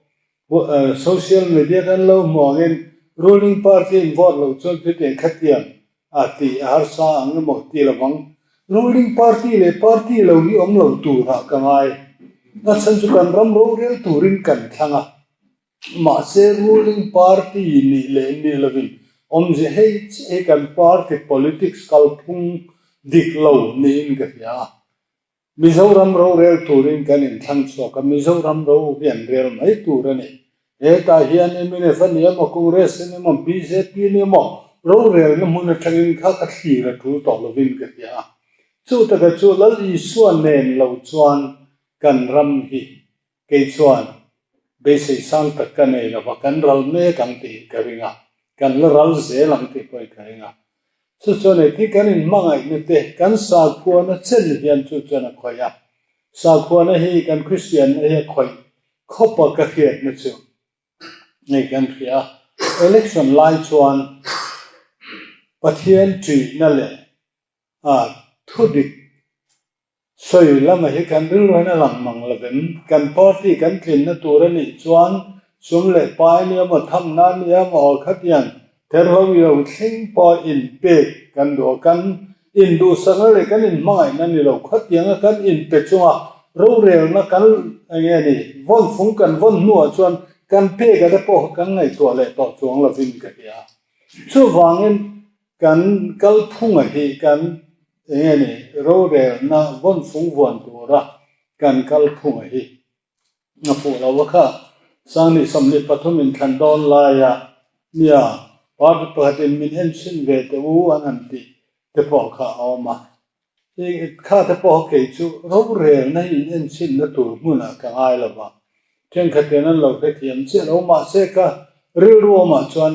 social media kan lo hmu angin ruling party in vote loh chuan chutiang khatiang a tih a harsa ang emaw ti lovang. Ruling party leh party lo hi awm lo turah ka ngai. A chhan chu kan ram rorel turin kan thlang a. Mahse ruling party nih leh nih lovin awmzia hei chiah hi kan party politics kalphung dik lo niin ka hria a. Mizoram rorel turin kan inthlang chhuak a, Mizoram ro hian rel mai tur a ni. Hetah hian mnf a ni emaw, Congress a ni emaw, bjp a ni emaw, rorelna hmun atangin kha ka thlir a tul tawh lovin ka hria a. Chu taka chu Lal Isua nen lo chuan kan ram hi Kei chuan beisei sang tak ka nei lo va, kan ral mek ang tih ka ring a, kan la ral zel ang tih pawhin ka ring a. Chu chuan engtin kan inhmangaihna te, kan sakhuana chen hian chu chuan a khawih a. Sakhuana hi kan Kristianna hi a khawih khawp a ka hriatna chu ngei kan hria a. Election lai chuan Pathian ṭihna leh a thudik Sawi lama hi kan rilruain a lang mang lovin kan party kan tlinna tur a nih chuan sum leh pai nia maw thamna nia maw aw khatiang therhlo i lo thleng pawh inpek kan duh a, kan induhsakna leh kan inhmangaihna ni lo khatianga kan inpe chunga rorelna kan eng nge ni vawnfung kan vawn hnuah chuan kan pek a te pawh kha kan ngaihtuah leh tawh chuang lovin ka hria. Chuvangin Kan kalphunga hi kan eng nge ni rorelna vawnfung vuan tura kan kalphunga hi a fuh lo a kha. Sangni 23 in thlan dawn laia nia party pakhatin min enchhin ve teh u an han tih te pawh kha a awm a. Kha te pawh kei chu rorelna hi in enchhinna tur hmunah ka ngai lo va, thenkhatin an lo hrethiam chiah lo mahse ka rilru awmah chuan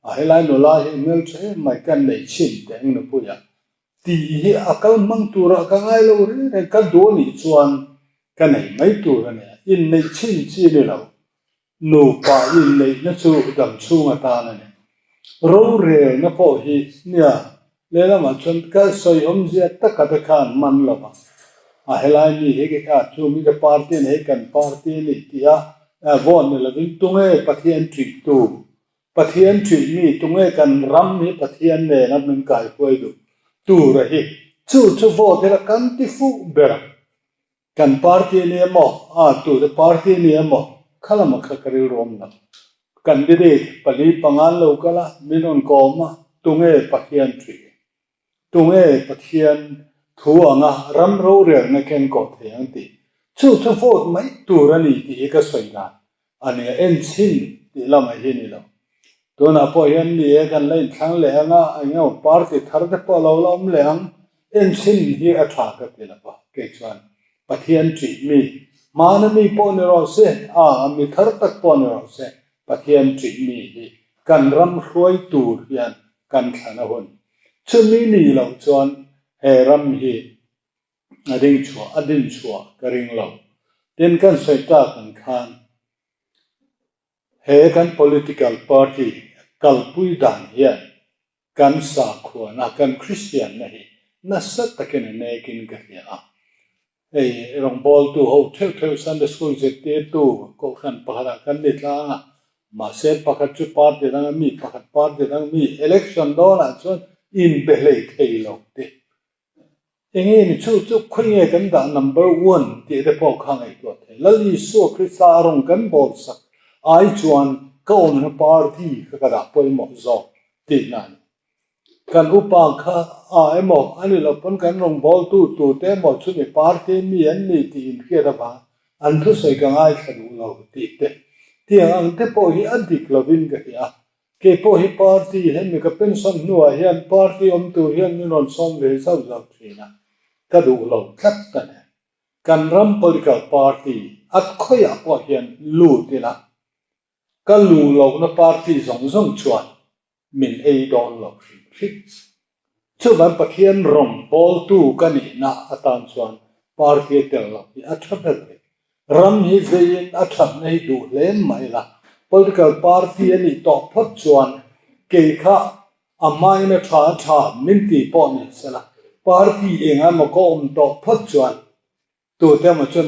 a helai nula hi hmeltha em mai kan nei chhin teh ang nupuia tih hi a kal hmang turah ka ngai lo reng reng ka duh anih chuan ka nei mai tur a nia, inneih chhin chi ni lo Nupa inneihna chu damchhung atan a ni. Rorelna pawh hi nia lehlamah chuan ka sawi awmzia taka te khan man lo va, a helai mi hi ka chu mi ka party a ni hei kan party a ni tih a vawn ni lovin tunge Pathian ṭihtu, Pathian ṭih mi tunge kan ram hi Pathian nena min kaihruai duh tura hi chu chu vote ila kan ti fuh ber ang. Kan party a ni emaw, a tute party a ni emaw, kha lamah kha ka rilru awm lo. Candidate pali panga an lo kal a, min rawn kawm a, tunge Pathian ṭih? Tunge Pathian thu anga ram rorelna ken kawh thei ang tih? Chu chu vote mai tur a ni tih hi ka sawi dan a nia, en chhin tih lamah hi ni lo. Tunah pawh hian ni e kan la inthlang leh ang a, eng emaw party thar te pawh a lo la awm leh ang, en chhin hi a tha ka ti lo va, kei chuan Pathian ṭih mi, hmana mi pawh ni rawh se, a mi thar tak pawh ni rawh se, Pathian ṭih mi hi kan ram hruai tur hian kan thlan a hun. Chumi ni loh chuan he ram hi a ding chhuah a din chhuah ka ring lo. Tin kan sawi tak ang khan he kan political party kalpui dan hian kan sakhuana kan Kristianna hi nasa takin a nekin ka hria a. Hei rawngbawltu ho theuh theuh Sunday School zirtirtu kohhran pakhatah kan ni tlang a, mahse pakhat chu party danga mi pakhat party dang mi election dawnah chuan inbe hlei thei lo te. Enge ni chu chu khawi nge kan dah number one tih te pawh kha ngaihtuah thei. Lal Isua Krista a rawn kan bawl sak ai chuan ka awmna party kha ka dah pawimawh zawk tihna a ni. Kan upa kha a emaw a ni lo pawn kan rawngbawltu tute emaw chumi party mi an ni tih inhriat avang an thusawi ka ngaithla duh lo tih te tiang ang te pawh hi a dik lovin ka hria. Kei pawh hi party hemi ka pension hnuah hian party awm tur hian min rawn sawm ve zauh zauh thin a, ka duh lo tlat ka ni. Kan ram political party a khawiah pawh hian lut ila ka luh lohna party zawng zawng chuan min ei dawn lo hrim hrim. Chuvan Pathian rawngbawltu ka nihna atan chuan party a tel loh hi a tha ber rih. Ram hi veiin a thatna hi duh hle mai la, political party a nih tawh phawt chuan kei kha a hmain a tha a tha min ti pawh ni sela, party enga emaw ka awm tawh phawt chuan Tute emaw chuan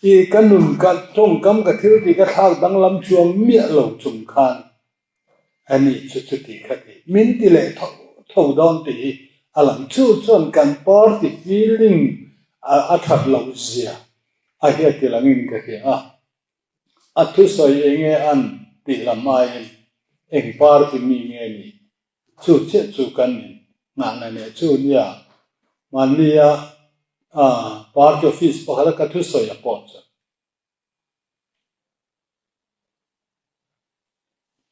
i ka nun ka tawngkam ka thil tih ka thlak danglam chuang miah lo chung khan a ni chu chuti kha ti min ti leh tho tho dawn tih hi a lang. Chu chuan kan party feeling a that loh zia a hiat ti langin ka hria a. A thusawi enge an tih lam aiin eng party mi nge ni Chu chiah chu kan in nghahna nia chu nia mahnia party office pakhat a ka thusawi a pawh chu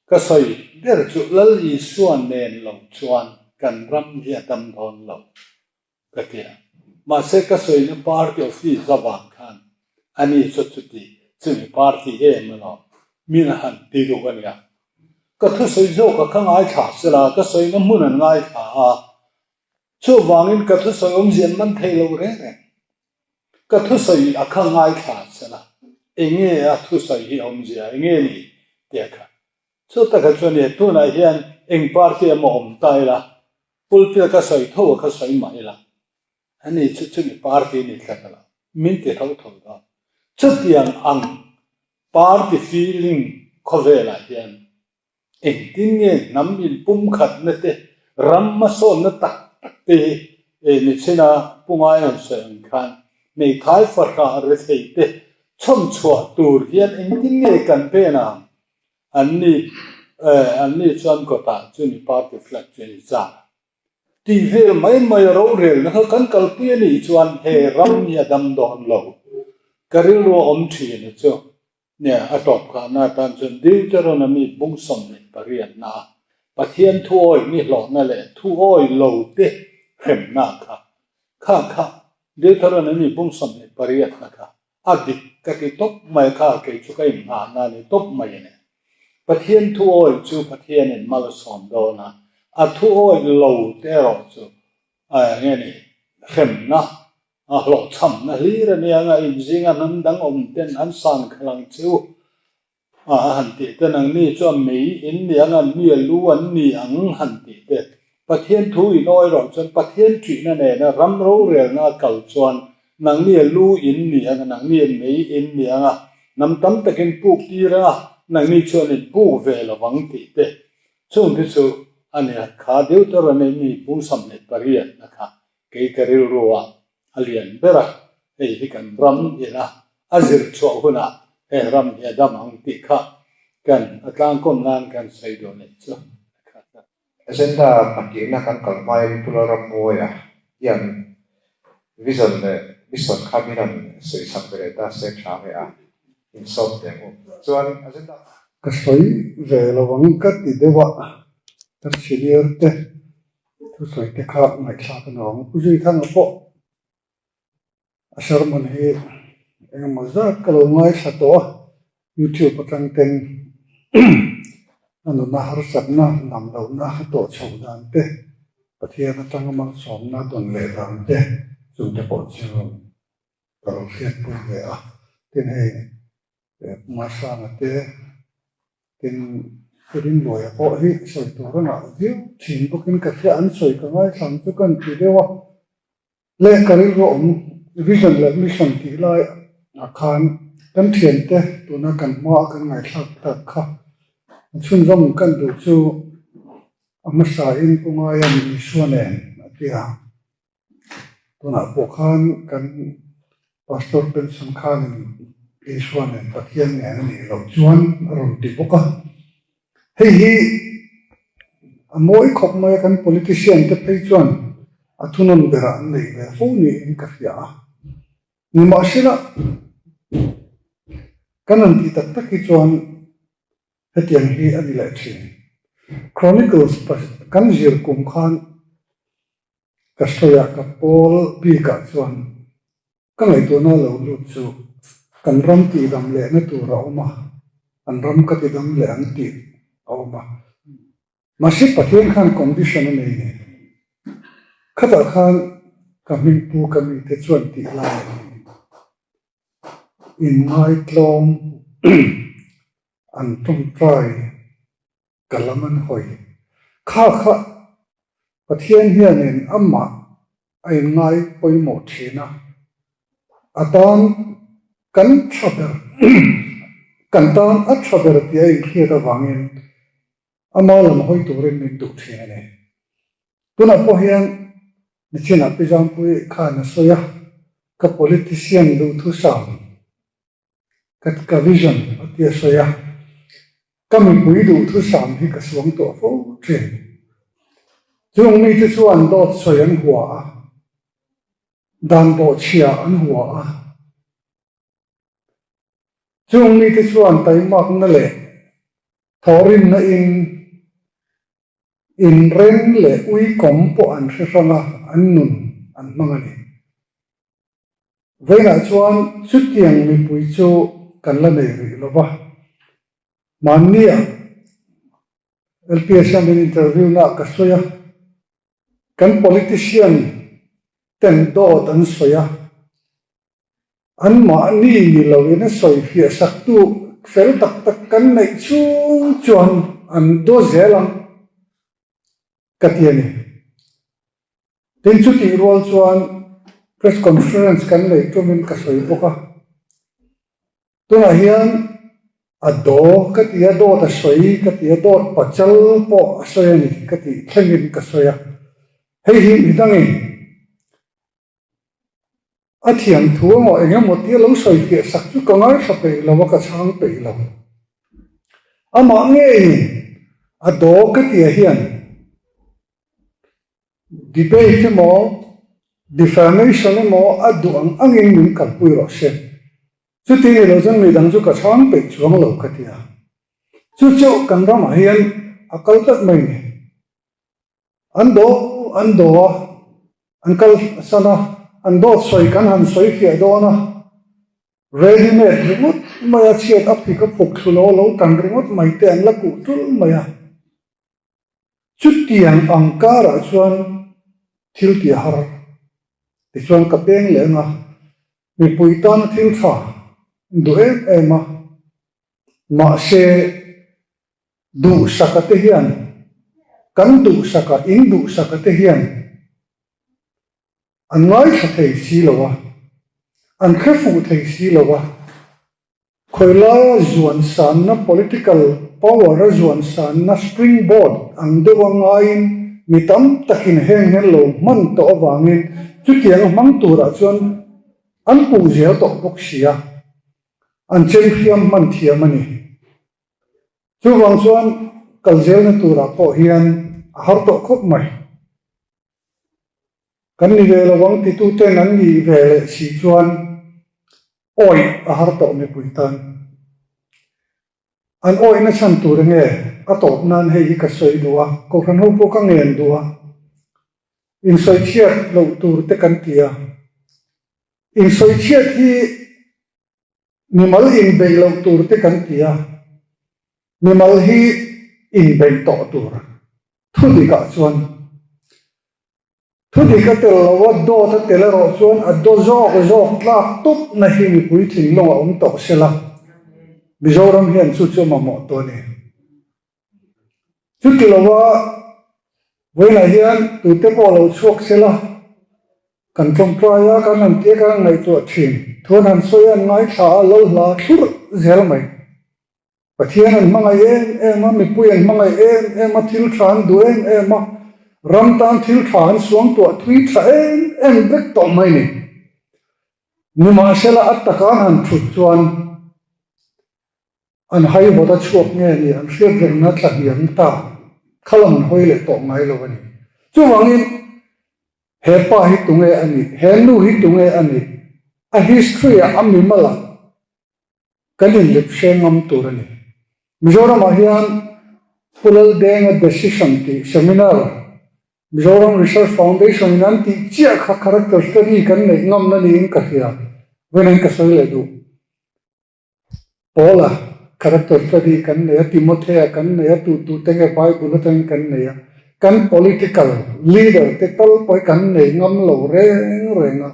ka sawi ber chu Lal Isua nen lo chuan kan ram hi a dam dawn lo ka ti a. Mahse ka sawina party office avang khan ani chu chuti chumi party em alawm min han ti duh a nia. Ka thusawi zawk a ka ngaithla sela ka sawina hmun an ngaithla a, chuvangin ka thusawi awmzia an man thei lo reng reng. Ka thusawi a kha ngaithla sela enge a thusawi hi awmzia enge ni tih a kha. Chu taka chuan e tunah hian eng party emaw awm ta ila Pulpit ka sawi tho a kha sawi mah ila, ani chu chumi party ni tlat a lo, min ti tho tho dawn. Chutiang ang party feeling khawvelah hian engtin nge hnam inpumkhatna te, ram hmasawnna tak tak te hi eh nichina Pu Ngaiawn sawi ang khan hmeithai fahrah rethei te chhawnchhuah tur hian engtin nge kan pen ang An ni eh an ni chuan kawtah chu ni party flag chu an zar a. Tih vel mai mai a rorelna kha kan kalpui a nih chuan he ram hi a dam dawn lo. Ka rilru a awm thin a chu nia a tawp khahna atan chuan Deuteronomy bung 28 a Pathian thuawi ni hlawhna leh thuawi lo te hremna kha kha kha Deuteronomy bung 28 kha A dik ka ti tawp mai kha kei chu ka inngahna a ni tawp mai a ni. Pathian thu awi chu Pathianin mal a sawm dawn a, a thu awi lo te erawh chu eng nge ni hremna, a hlawhchhamna hlir a nia nga inzinga hnam dang awm ten an san khalh ang che u a han tih te nangni chuan mei in ni ang an mi a lu an ni ang han tih te Pathian thu in awi rawh chuan Pathian ṭihna nena ram rorelna a kal chuan nangni a lu in ni ang a nangni a mei in ni ang a hnam tam takin puk tir ang a nangni chuan in puk ve lo vang tih te chung te chu a ni a kha Deuteronomy bung 28 na kha kei ka rilru ah a lian ber a. Hei hi kan ram ina a zir chhuah hunah he ram hi a dam ang tih kha kan a tlangkawm nan kan sawi dawn anih chu a khat a. Agenda pahnihna kan kal hmain Pu Lalrammuaia hian vision leh mission kha min rawn sawi chak ve leh ta se tha nge a insawm teh ang u. Chuan agenda. Ka sawi ve lo ang ka ti deuh a, ka senior te thusawi te kha ngaihthlak a nuam. Pu Zuithanga pawh A sermon hi engemaw zat ka lo ngaithla tawh a, YouTube atang ten a nuna harsatna nam lohna a tawh chhoh dan te, Pathian atanga malsawmna dawn leh dan te chungte pawh chu ka lo hriatpui ve a. Tin hei Masanga te tin Rinluaia pawh hi sawi tur a ngah viau thin bawkin ka hria, an sawi ka ngaithla ang chu ka inti deuh a. Leh ka rilru awm vision leh mission tih lai ah khan kan thiante tuna kan hma a kan ngaithlak tak kha chhunzawm kan duh chu a hmasa in Pu Ngaia Isua nen a ti a, tunah pawh khan kan Pastor Benson khanin Isua nen Pathian nen a nih loh chuan a rawn ti bawk a, Hei hi a mawi khawp mai a, kan politician te phei chuan a thunawn berah an nei ve fo niin ka hria a. Nimahsela, kan han tih tak tak hi chuan hetiang hi a ni leh thin. Chronicles kan zir kum khan ka sawi a, ka pawl bikah chuan Ka ngaihtuahna lo lut chu kan ram tihdam lehna tur a awm a, an ram ka tidam leh ang tih a awm a. Mahse Pathian khan condition a nei nen. Khatah khan ka hmingpu ka mite chuan tih lai a ni. Inngaitlawm an tawngtai ka lam an hawi. Kha kha Pathian hianin amah a inngai pawimawh thin a, a tan kan tha ber kan tan a tha ber tih a inhriat avangin ama lam hawi turin min duh thin a ni. Tunah pawh hian nichinah Pi Zangpuii khan a sawi a, ka politician duhthusam Ka ka vision a ti a sawi a, ka mipui duhthusam hi ka suang tawh fo thin. Chung mite chuan dawt sawi an hua a, dan bawhchhia an hua a. Chung mite chuan taimakna leh thawhrimna in inrem leh uikawm pawh an hre hrang a, an nun an hmang a ni. Vawiinah chuan chutiang mipui chu kan la nei rih lo va. Mahnia LPS hian min interview naah ka sawi a, kan politician ten dawt an sawi a, anmahni ni loin a sawi fiah saktu fel tak tak kan neih chhung chuan an daw zel ang ka ti a ni. Tin, chutih rual chuan press conference kan neih tumin ka sawi bawk a. Tunah hian a daw ka ti a, dawt a sawi ka ti a, dawt pachal pawh a sawi a ni ka tih thlengin ka sawi a. Hei hi midangin a thiam thu emaw eng emaw tia lo sawi fiah sak chu ka ngaithla peih lo a, ka chhang peih lo. Amah ngeiin a daw ka tia hian Debate emaw, defamation emaw a duh ang angin min kalpui rawh se. Chuti ni lo chuan midang chu ka chhang peih chuang lo ka ti a. Chu chu kan ramah hian a kal tlat mai ni. An daw an daw a, an kal san a, an dawt sawi kan han sawi fiah dawn a, ready made ringawt mai a chhiat a phik a phuk thlu lo lo tan ringawt mai te an la kuh tul mai a. Chutiang ang karah chuan thil tih a har. Tichuan ka peng leh ang a, mipui tana thil tha duh em em a, mahse duhsaka te hian, kan duhsaka, in duhsaka te hian an ngaithla thei si lo a, an hre fuh thei si lo a. Khawilaia zuan sanna political power a zuan sanna springboard ang deuha ngaiin mi tam takin heng hian lo hman tawh avangin chutianga hmang turah chuan An puh zel tawh bawk si a, an chem hriam hman thiam a ni. Chuvang chuan kal zelna turah pawh hian a har tawh khawp mai. Kan ni ve lo ang tituten an nih ve leh si chuan awih a har tawh mipui tan. An awihna chhan tur enge a tawp nan hei hi ka sawi duh a, Kohhran ho pawh ka ngen duh a, insawichhiat loh tur te kan ti a, insawichhiat hi mimal inbeih loh tur te kan ti a, mimal hi inbeih tawh tur thu dikah chuan Thu dik a tel lo a, dawt a tel erawh chuan a daw zawk zawk tlak tawp na hi mipui thinlung a awm tawh sela, Mizoram hian chu chu a mamawh tawh a ni. Chuti lova vawiinah hian tute pawh lo chhuak sela, kan tawngtai a, kan han tia kan ngaihtuah thin, thu an han sawi a, an ngaithla a, lo hla thlurh zel mai. Pathian an hmangaih em em a, mipui an hmangaih em em a, thil tha an duh em em a, ram tan thil tha an suangtuah thui tha em em vek tawh mai ni. Nimahsela a taka an han thut chuan an haihawt a chhuak nge ni, an hriat rengna tla hniam ta kha lam an hawi leh tawh ngai lo a ni. Chuvangin he pa hi tunge a nih, he nu hi tunge a nih, a history ah a mimal ah, Kan inlip hre ngam tur a ni. Mizoramah hian Pu Laldenga Decision tih seminar Mizoram Research Foundation in an tih chiah kha character study kan neih ngamna niin ka hria. Vawiin ka sawi leh duh. Paula character study kan nei a, Timothea kan nei a, tu tu te nge Bible atangin kan nei a, kan political leader te tal pawh hi kan nei ngam lo reng reng a.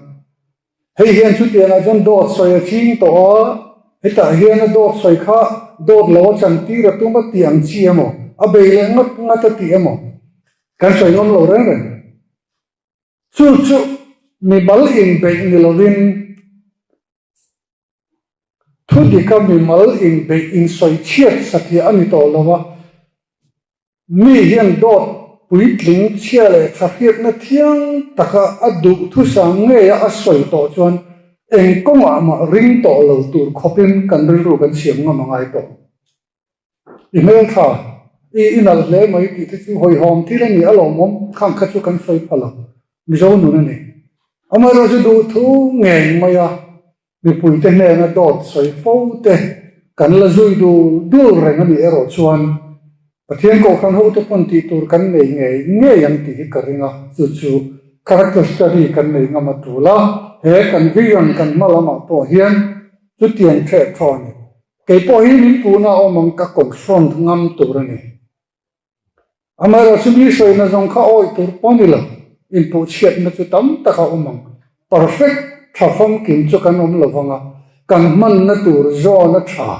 Hei hian chutiangah chuan dawt sawi a ching tawh a, hetah hian a dawt sawi kha dawt lo a chantir a tum a tih ang chi emaw, a bei leh ngat ngat a tih emaw kan sawi ngam lo reng reng. Chu chu mimal inbeih ni lovin thu dika mimal inbeih insawi chhiat satliah a ni tawh lo a, Mi hian dawt puitling chhia leh tha hriatna thiang taka a duh thusang ngeia a sawi tawh chuan eng kawngah mah ring tawh lo tur khawpin kan rilru kan siam ngam a ngai tawh. I hmeltha, i i nalh hle mai tih te chu hawihhawm thil a ni a lawmawm khang kha chu kan sawi pha lo. Mizo nun a ni. Amaherawhchu duh thu ngei mai a Mipuite hnena dawt sawi fo te kan la zui dul dul reng a nih erawh chuan Pathian Kohhran hote pawn tih tur kan nei ngei ngei ang tih hi ka ring a, chu chu character study kan nei ngam a tul a, he kan vision kan hma lamah pawh hian chutiang theh thaw a ni. Kei pawh hi min puhna a awm ang ka confront ngam tur a ni. Amaherawhchu mi hruaina zawng kha awih tur pawh ni lo, inpuhchhiatna chu tam tak a awm ang. Perfect tha famkim chu kan awm lo vang a, kan hmanna tur zawn a tha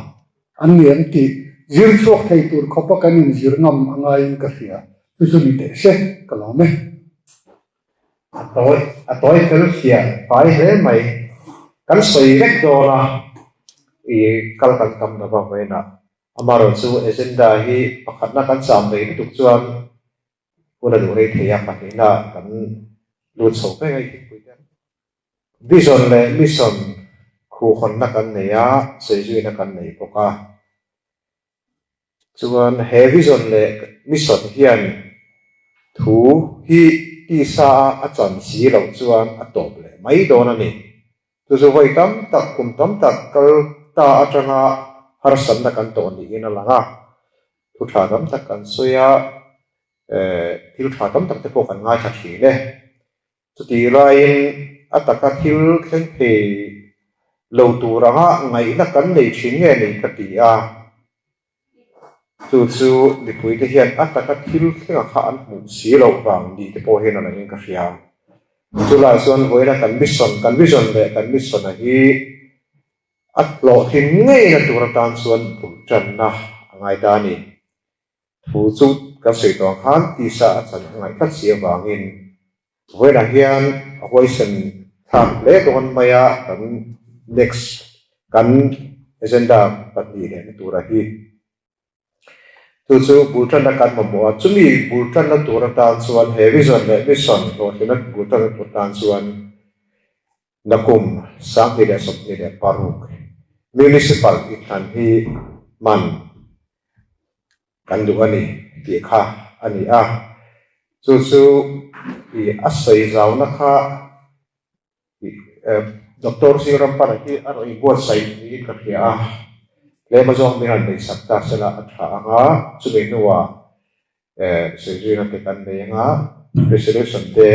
an ni ang tih zir chhuak thei tur khawpa kan inzir ngam a ngaiin ka hria. Chu chu ni teh se, ka lawm e. A tawi a tawi fel fiah fai hle mai. Kan sawi vek dawn a, i kal kan tam lo vang vawiinah Amaherawh chu agenda hi pakhatna kan cham rei lutuk chuan hun a duh rei thei a, pahnihna kan lut chho vek a i thingpui te. Vision leh mission khuhhawnna kan nei a, sawizuina kan nei bawk a. Chuan he vision leh mission hian thu hi tisa a a chan si loh chuan a tawp leh mai dawn a ni. Chu chu vawi tam tak, kum tam tak kal ta atanga harsatna kan tawh niin a lang a, thu tha tam tak kan sawi a, thil tha tam tak te pawh kan ngaithla thin e. Chutih laiin a taka thil thleng thei lo tur anga ngaihna kan nei thin nge ni ka ti a, chu chu mipuite hian a taka thil thlenga kha an hmuh si loh vang ni te pawh hian a langin ka hria. Chulai chuan vawiina kan mission, kan vision leh kan mission-a hi a hlawhtlin ngeina tur atan chuan bul tanna a ngai ta a ni. Thu chu kan sawi tawh ang khan tisa a chan a ngaih tlat si avangin vawiinah hian a huaisen thlak hle dawn mai a, kan next kan agenda pahnih lehna tura hi chu chu bul tanna kan mamawh a, chumi bul tanna tur atan chuan he vision leh mission hlawhtlinna bul tanna tur atan chuan. Nakum 2026 Municipal inthlan hi hman kan duh a ni tih kha a ni a, chu chu i a sawi zauna kha i Doctor Zirampana hi a rawn inbuatsaih niin ka hria a, tlem azawng min rawn neihsak ta sela a tha ang a, chumi hnuah Sawizuina te kan nei anga, resolution te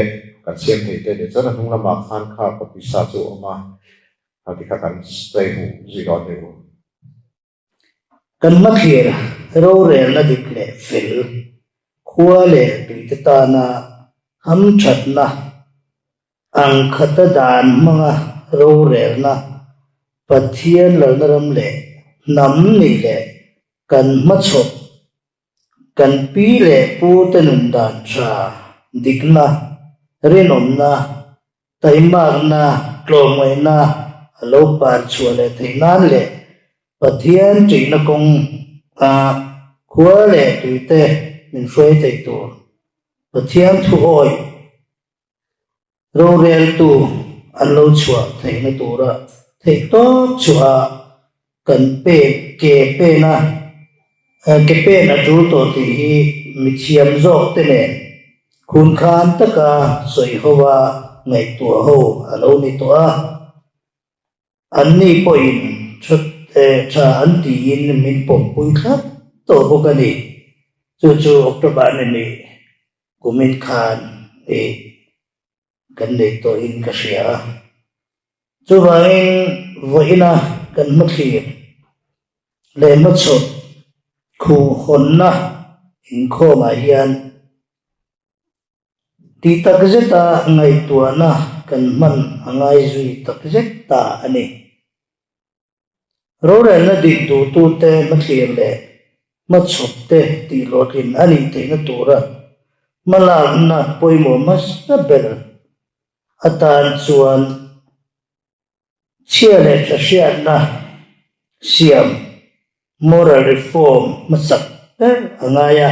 kan siam thei te nih chuan a hnung lamah khan kha copy sa chu a awm a, kha ti kha kan sawi hmuh zui dawn ni u. Kan hmathlir rorelna dik leh fel, khua leh tuite tana hamthatna ang khata dan hmanga rorelna Pathian lalna ram leh hnam nih leh kan hmachhawp Kan pi leh pu te nun dan tha, dikna, rinawmna, taimakna, tlawmngaihna a lo par chhuah leh theih nan leh Pathian ṭihna kawng a khua leh tuite min hruai thei tur Pathian thu awih Roreltu an lo chhuah theihna tura theihtawp chhuah kan pek ke pena ke pen a tul tawh tih hi mithiam zawk te nen khunkhan taka sawi ho a ngaihtuah ho a lo ni tawh a. Anni pawhin tha an tiin min pawmpui thlap tawh bawk a ni. Chu chu October ni nih kumin khan i kan nei tawhin ka hria a. Chuvangin vawiina kan hmathlir leh hmachhawp khuhhawnna inkhawmah hian Tih tak zeta ngaihtuahna kan hman a ngai zui tak zet ta a ni. Rorelna dik duhtute hmathlir leh hmachhawpte tih hlawhtlin a nih theihna tura hmalakna pawimawh hmasa ber atan chuan chhia leh tha hriatna siam, moral reform, hmasak ber a ngai a,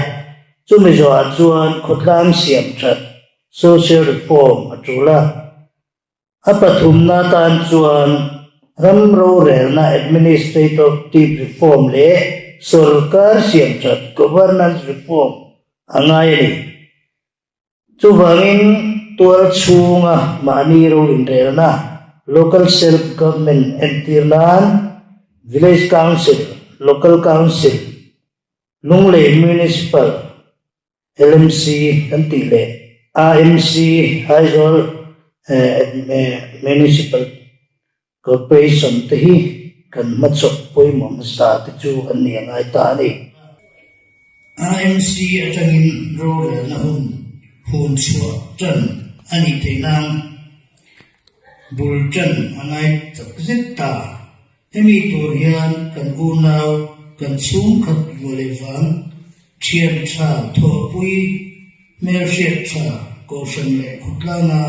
chumi zawhah chuan khawtlang siam that, social reform, a tul a. A pathumna atan chuan ram rorelna, administrative reform, leh sorkar siam that, governance reform, a ngai a ni. Chuvangin tual chhunga mahni ro inrelna, local self government, entir nan Village Council, Local Council, Lunglei Municipal, LMC, kan tih leh AMC, Aizawl Municipal Corporation te hi kan hmachhawp pawimawh hmasa te chu an ni a ngai ta a ni. AMC atangin rorelna hun hun chhuah tan a nih theih nan bul tan a ngai tak zet ta. Hemi tur hian kan unau, kan chhungkhat vua leh vang, thian tha, thawhpui, hmelhriat tha, kohhran leh khawtlanga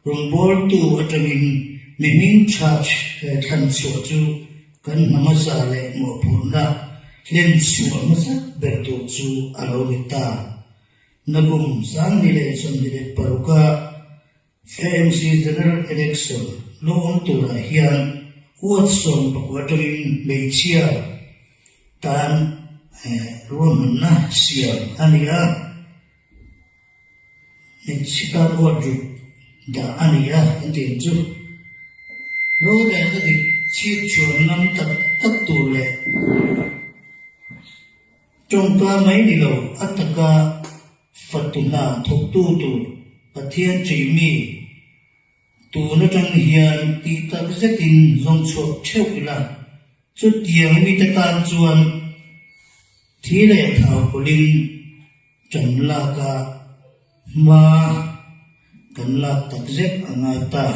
rawngbawltu atangin mi hming tha thlan chhuah chu kan hna hmasa leh mawhphurhna hlen chhuah hmasak ber tur chu a lo ni ta. Nakum 2026 a AMC General Election lo awm turah hian ward 14 atangin hmeichhia tan ruahmanna siam a ni a, hmeichhe tan ward ruk dah a ni a kan tih ang chu. Rorelna dik chhip chhuan ngam tak tak tur leh tawngka mai ni lo a taka Fatuna thawktu tur Pathian ṭihmi tun aṭang hian tih tak zetin zawng chhuak ṭheuh ila, chutiang mite tan chuan thi leh thau pawlhin ṭan lak a hma kan lak tak zet a ngai ta.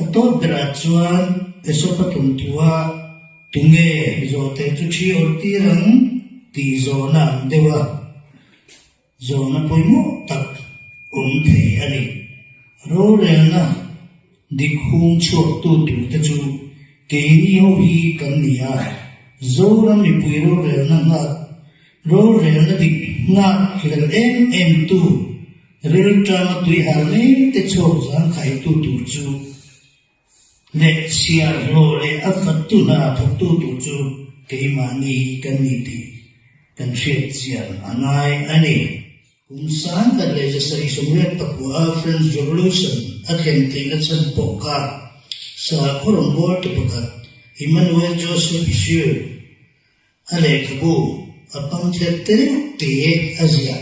A tawp berah chuan Esopa tumtua tunge zawhte chu thi awrh tir ang tih zawhna ang deuh a, zawhna pawimawh tak awm thei a ni. Rorelna dik hung chhuaktu turte chu keini ho hi kan ni a, Zoram mipui rorelna nghak, rorelna dik nghak hlel em em tu. Rilṭama tui har mek te chhuak zangkhaitu tur chu leh chhiar hlawh leh a fattu hna thawktu tur chu keimahni hi kan ni tih kan hriat chian a ngai a ni. Kum 1788 a French Revolution a thlen theihna chhan pawh kha sakhaw rawngbawltu pakhat Emmanuel Joseph Schur A lehkhabu a pamphlet te reuh te a ziah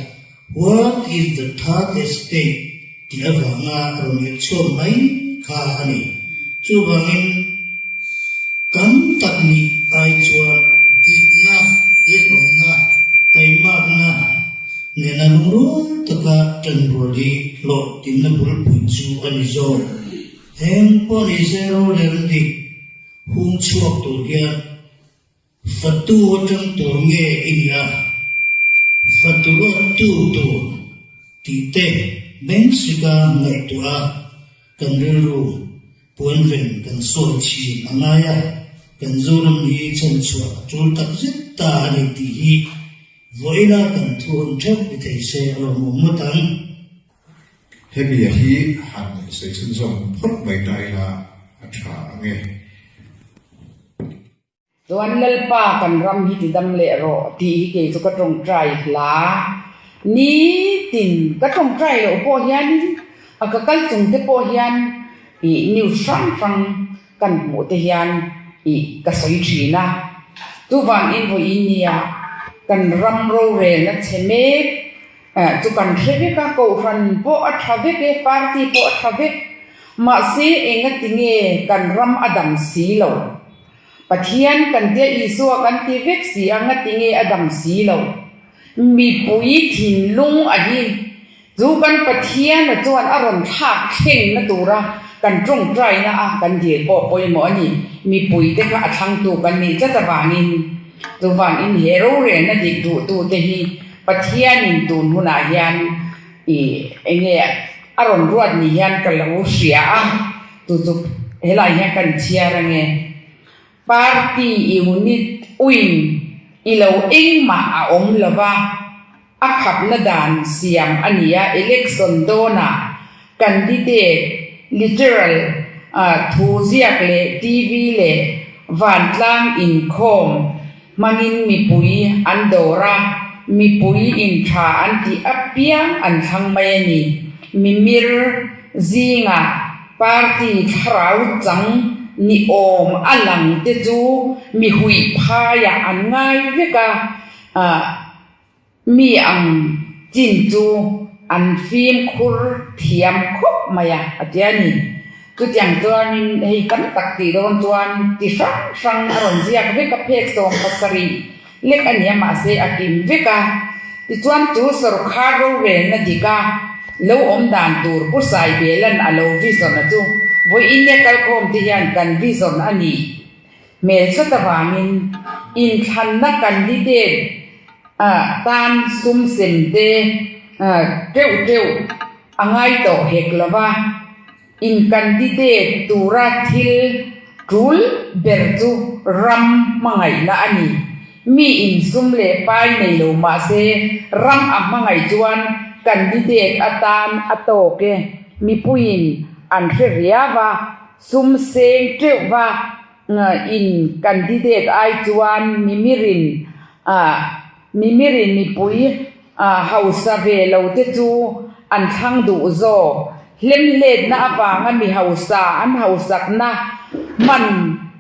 What is the Third Estate tih avanga rawn irh chhuak mai kha a ni. Chuvangin tam tak nih ai chuan dikna, rinawmna, taimakna nena lungrual taka ṭanrual hi hlawhtlinna bulpui chu a ni zawk. Heng pawh ni se rorelna dik hung chhuak tur hian Fatu atang tur nge i nih a? Fatu ruattu tur tih te beng sika ngaihtuah a, kan rilru puanven kan sawi chhin a ngai a, kan Zoram hi chhanchhuah a tul tak zet ta a ni tih hi vawiina kan thuhawn theuh ni thei se a lawmawm ngawt ang. Hemi a hi han sawi chhunzawm phawt mai ta ila a tha ang e. Chuan Lalpa kan ram hi ti dam leh rawh tih hi kei chu ka tawngtai hla. Nitin ka tawngtai loh pawh hianin a ka kal chung te pawh hian ih news hrang hrang kan hmuh te hian ih ka sawi thin a. Chuvangin vawiin nia kan ram rorelna chhe mek chu kan hre vek a, kohhran pawh a tha vek e, party pawh a tha vek. Mahse engatinge kan ram a dam si lo? Pathian kan tia Isua kan ti vek si a, ngatinge a dam si lo? Mipui thinlung a hi chu kan Pathiana chuan a rawn thlak thleng na tura kan tawngtaina a kan dil pawh pawimawh a ni. Mipui te kha a thlangtu kan nih tlat avangin chuvangin he rorelna dik duhtute hi Pathianin tun hunah hian ih enge a rawn ruat ni hian ka lo hria a. Chu chu helai hian kan chhiar ange. Party unit wing i lo engmah a awm lo va, a khapna dan siam a ni a, election dawnah candidate literal thu ziak leh TV leh vantlang inkhawm hmangin mipui an dawr a, mipui intha an tih apiang an thlang mai a ni. Mimir zingah party thlarau chang ni awm a lang te chu mi huih phaiah an ngai vek a, mi ang chin chu an fimkhur thiam khawp mai a, a ti a ni. Chutiang chuanin hei tam tak tih dawn chuan ti hrang hrang a rawn ziak vek a, phek 70 lek a ni a, mahse a kim vek a. Tichuan chu sawrkhar rorelna dik a lo awm dan tur Pu Saibelan a lo vision a chu vawiin nia kalkhawm te hian kan vision a nih hmel sat avangin inthlanna candidate tan sum sem te teuh teuh a ngai tawh hek lo va, in candidate tura thil tul ber chu ram hmangaihna a ni. Mi in sum leh pai nei lo mah se ram a hmangaih chuan candidate atan a tawk e. Mipuiin an hre riau a, sum seng teuh va in candidate ai chuan mimirin mimirin mipui hausa ve lo te chu an thlang duh zawk. Hlemhletna avanga mi hausa an hausakna hman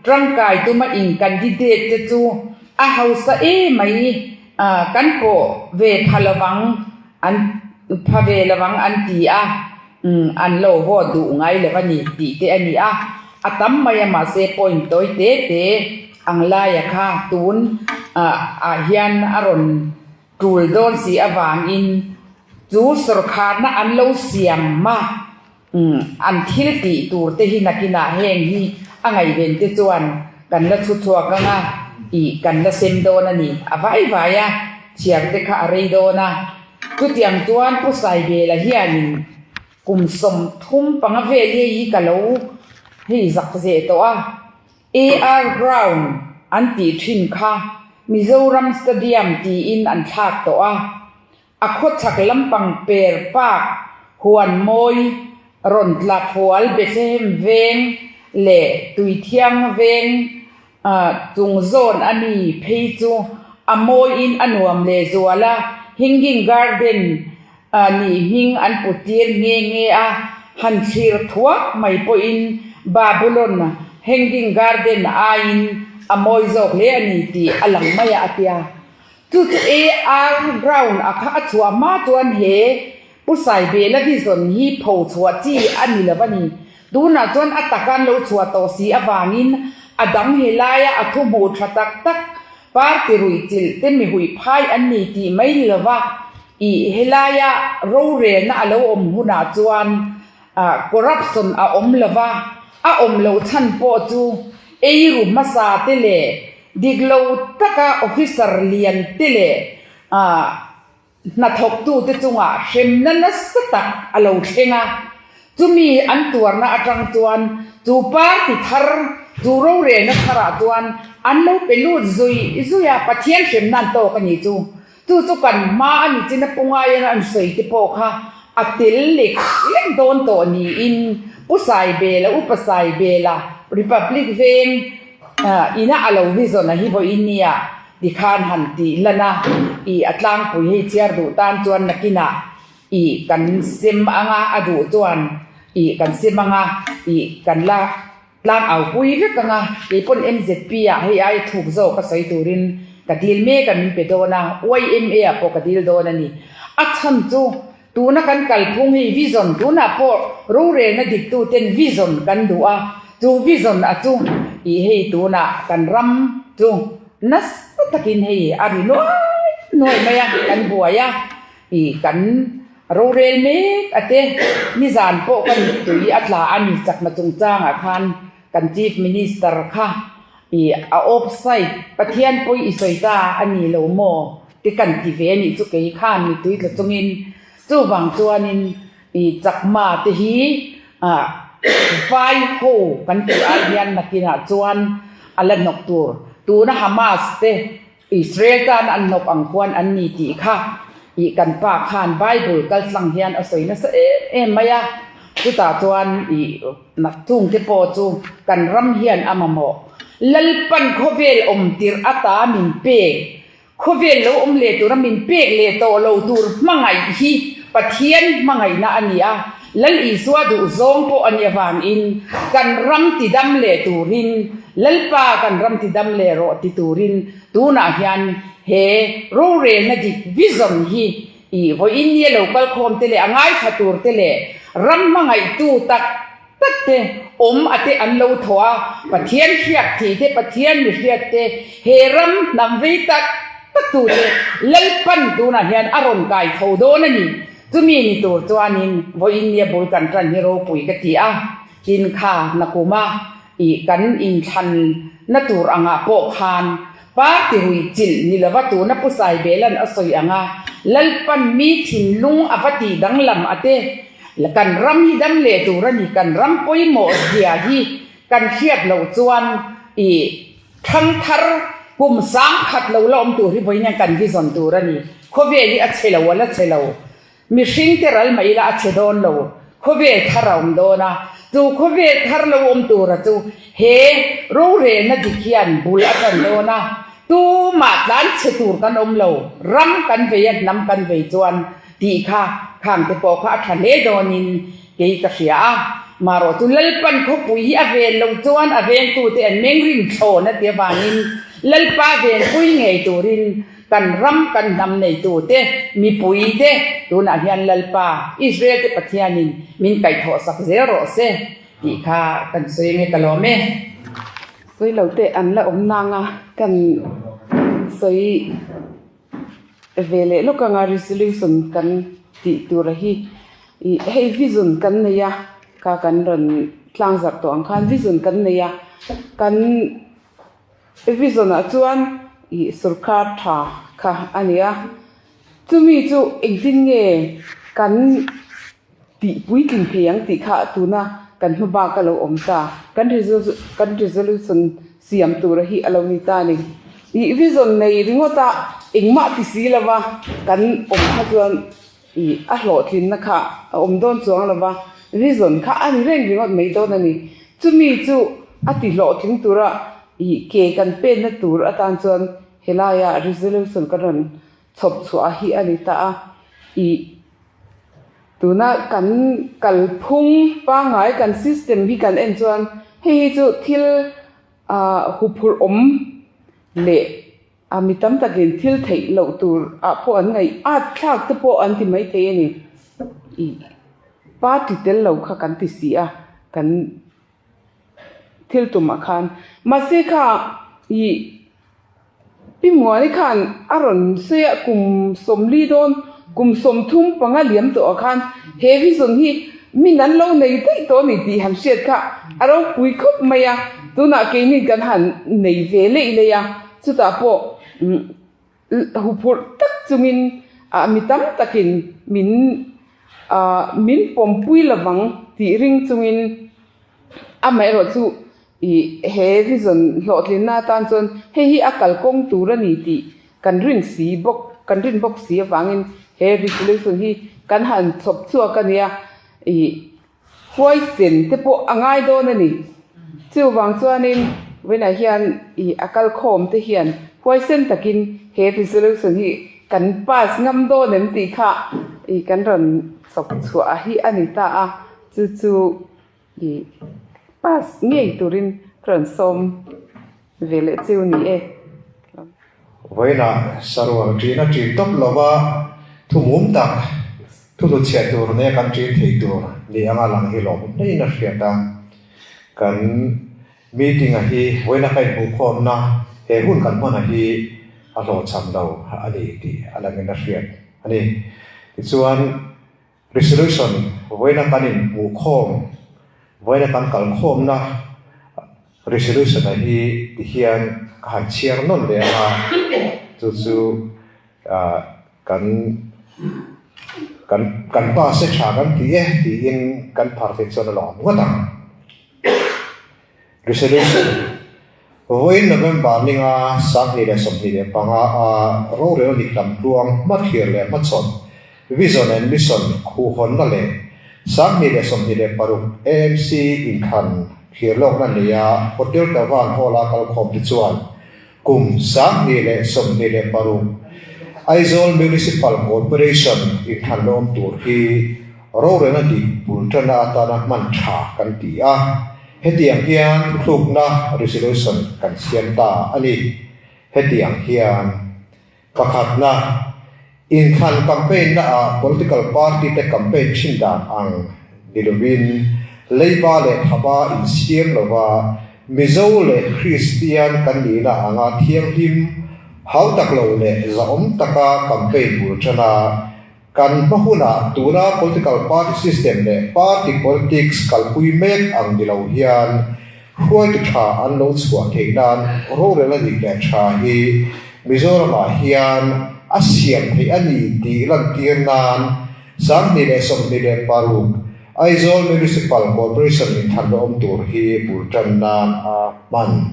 tangkai tuma in candidate te chu a hausa emai kan pawh ve pha lovang an pha ve lovang an ti a. An lo vote duh ngai lo a ni tih te a ni a, a tam mai a mahse point tawi te te ang laia kha tun ah hian a rawn tul dawn si avangin chu sawrkharna an lo siam a, an thil tih tur te hi nakinah heng hi a ngaihven te chuan kan la thu chhuak ang a ih kan la sem dawn a ni a vai vai a, chhiar te kha a rei dawn a. Chutiang chuan Pu Saibela hianin kum 35 vel hei hi ka lo hei zak zeh tawh a, AR Ground an tih thin kha Mizoram Stadium tiin an thlak tawh a, a khawchhak lampang per park. Huan mawi rawn tla khual Bethlehem veng leh Tuithiang veng chung zawn a mi phei chu a mawiin a nuam leh zual a, Hanging Garden nih hming an put tir nghe nghe a, han thlir thuak mai pawhin Babulon Hanging Garden aiin a mawi zawk hle a ni tih a lang mai a, a ti a. Chu chu AR Ground a kha a chhuah hma chuan he Pu Saibela vision hi pho chhuah chi a ni lo a ni. Tunah chuan a taka an lo chhuah tawh si avangin a dang helaia a thu hmuh tha tak tak party ruih chilh te mi huih phai an ni tih mai ni lova ih helaia rorelna a lo awm hunah chuan corruption a awm lova a awm loh chhan pawh chu eiru hmasa te leh dik lo taka officer lian te leh Hnathawktute chungah hremna nasa tak a lo thleng a, chumi an tuarna atang chuan chu party thar, chu rorelna tharah chuan an lo pe lut zui zui a, Pathian hremna an tawk a ni chu. Chu chu kan hma a ni chin a pu ngaiin an sawi te pawh kha a tel lek lek dawn tawh niin Pu Saibela, Upa Saibela, Republic Veng ina a lo vision a hi vawiin nia. Tikhan han tih lan a, i a tlangpui hei chhiar duh tan chuan nakinah i kan sem anga a duh chuan i kan sem anga i kan la tlang au pui vek anga keipawn MZP ah hei ai thuk zawk a sawi turin ka dil mek a min pe dawn a, YMA ah pawh ka dil dawn a ni. A chhan chu tuna kan kalphung hi vision tunah pawh rorelna diktu ten vision kan duh a, chu vision a chu i hei tunah kan ram chu Nasa takin hei a ri nuai nuai mai a, kan buai a, ih kan rorel mek a te, nizan pawh ka mittui a tla a ni chakna chungchangah khan kan Chief Minister kha ih a offside Pathian pawi i sawi ta a ni lo maw te kan ti ve a nih chu kei khan mittui tla chungin chuvang chuanin ih chakma te hi ah vai ho kan tih ai hian nakinah chuan a la hnawk tur tuna Hamas te Israel tan an hnawk ang khuan an ni tih kha ih kan pa khan Bible kaltlang hian a sawi nasa em em mai a, chutah chuan ih nak chung te pawh chu kan ram hian a mamawh Lalpan khawvel awm tirh ata min pek Khawvel lo awm leh tura min pek leh tawh lo tur hmangaih hi Pathian hmangaihna a ni a, Lal Isua duh zawng pawh a nih avangin kan ram ti dam leh turin, Lalpa kan ram ti dam leh rawh ti turin tunah hian he rorelna dik vision hi i vawiin nia lo kalkhawm te leh a ngaithla tur te leh ram hmangaihtu tak tak te, awm a te an lo thaw a, Pathian hriak thih te, Pathian mi hriat te, he ram hnam vei tak tak tu te Lalpan tunah hian a rawn kai tho dawn a ni. Chumi ni tur chuanin vawiin nia bul kan tan hi ropui ka ti a, tin kha nakuma ih kan inthlan na tur angah pawh khan party rui chilh ni lova tuna Pu Saibelan a sawi anga Lalpan mi thinlung a va tih danglam a te Kan ram hi dam leh tur a ni, kan ram pawimawh zia hi kan hriat loh chuan i thangthar kum sang khat lo la awm tur hi vawiin hian kan vision tur a ni. Khawvel hi a chhe lo a la chhe lo. Mihring te ral mah ila a chhe dawn lo. Khawvel thar a awm dawn a, chu khawvel thar lo awm tura chu he rorelna dik hian bul a tan dawn a, tumah tlan chhe tur kan awm lo. Ram kan vei a, hnam kan vei chuan Tih kha khang te pawh kha a tha hle dawnin kei ka hria a, marawh chu Lalpan khawpui hi a ven loh chuan a vengtute an meng rim thlawn a ti avangin Lalpa venpui ngei turin kan ram kan hnam neitute mipui te tunah hian Lalpa Israel te Pathianin min kaihthawhsak zel rawh se tih kha kan sawi nge ka lawm e. Sawi lo te an la awm nang a kan sawi. Ve leh lawk anga resolution kan tih tur a hi ih hei vision kan nei a kha kan rawn tlang zarh tawh ang khan vision kan nei a kan vision ah chuan ih sorkar tha kha a ni a chumi chu engtin nge kan tih puitling thei ang tih kha tuna kan hma bak a lo awm ta kan kan resolution siam tura hi a lo ni ta a ni ih vision nei ringawt a engmah ti si lova kan awm kha chuan. I a hlawhtlinna kha a awm dawn chuang lo va, vision kha a ni reng ringawt mai dawn a ni. Chumi chu a ti hlawhtling tura i ke kan penna tur atan chuan helaia resolution kan rawn chhawp chhuah hi a ni ta a. I tuna kan kalphung pangngai kan system hi kan en chuan hei hi chu thil huphurh awm leh A mi tam takin thil theih loh tur ah pawh an ngaih at thlak te pawh an ti maithei a ni. I party tel lo kha kan ti si a, kan thil tumah khan. Mahse kha i Pi Muani khan a rawn sawi a, kum 40 dawn, kum 35 liam tawh ah khan he vision hi min an lo nei daih tawh a ni tih han hriat kha a ropui khawp mai a. Tunah keini kan han nei ve leih leih a. Chutah pawh huphurh tak chungin mi tam takin min min pawmpui lovang tih ring chungin amaherawh chu ih he vision hlawhtlinna atan chuan hei hi a kalkawng tur a ni tih kan rin si bawk kan rin bawk si avangin he resolution hi kan han chhawp chhuak a nia ih Huaisen te pawh a ngai dawn a ni. Chuvang chuanin vawiinah hian ih a kalkhawm te hian huaisen takin he resolution hi kan pass ngam dawn em tih kha ih kan rawn chawp chhuah hi a ni ta a, chu chu ih pass ngei turin ka rawn sawm ve leh chiu ni e. Vawiinah sarual ṭin a ṭin tawp lova thumum tak Thu hlut chhiah tur nia kan ṭin thei tur ni anga lang hi lawm hlein a hriat a. Kan meeting a hi vawiina ka inhmuhkhawmna he hun kan hman a hi a hlawhchham lo a ni tih a langin a hriat a ni. Tichuan resolution vawiina kan inhmuhkhawm, vawiina kan kalkhawmna resolution a hi tihian ka han chhiar nawn leh anga chu chu Kan kan kan pa se tha kan ti e tiin kan phar theih chuan a lawm ngawt ang. Resolution, Vawiin November ninga 2025 a rorel dik lam tluang hmathlir leh hmachhawn Vision and Mission khuhhawnna leh 2026 AMC inthlan thlirlawkna neia Hotel Tavan Hall-a kalkhawmte chuan Kum 2026 Aizawl Municipal Corporation inthlanlawm tur hi rorelna dik bul tanna atana hman tha kan ti a, hetiang hian thuthlukna resolution kan siam ta a ni. Hetiang hian pakhatna, inthlan campaign naah political party te campaign thin dan ang ni lovin leiba leh thaba insiam lova Mizo leh Kristian kan nihna anga thianghlim, hau tak lo leh zahawm taka campaign bul tan a, kan hma hunah tuna political party system leh party politics kalpui mek ang ni lo hian hruaitu tha an lo chhuah theih nan rorelna dik leh tha hi Mizoramah hian a siam theih a ni tih lantir nan 2026 Aizawl Municipal Corporation inthanna awm tur hi bul tan nan a hman.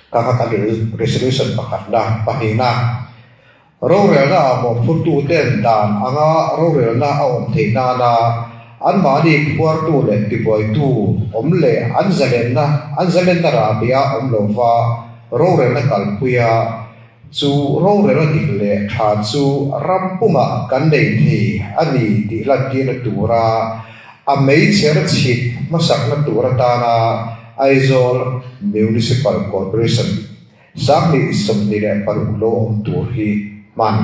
Ka kha kan resolution pakhatna, pahnihna, rorelna ah mawhphurtu ten dan anga rorelna a awm theih nana anmahni phuartu leh tibuaitu awm leh an zalenna an zalenna rahbia awm lova rorelna kalpuia Chu rorel a dik leh tha chu ram pumah kan nei thei a ni tih lantirna tura a meichher chhit hmasakna tur atana Aizawl Municipal Corporation 2026 lo awm tur hi hman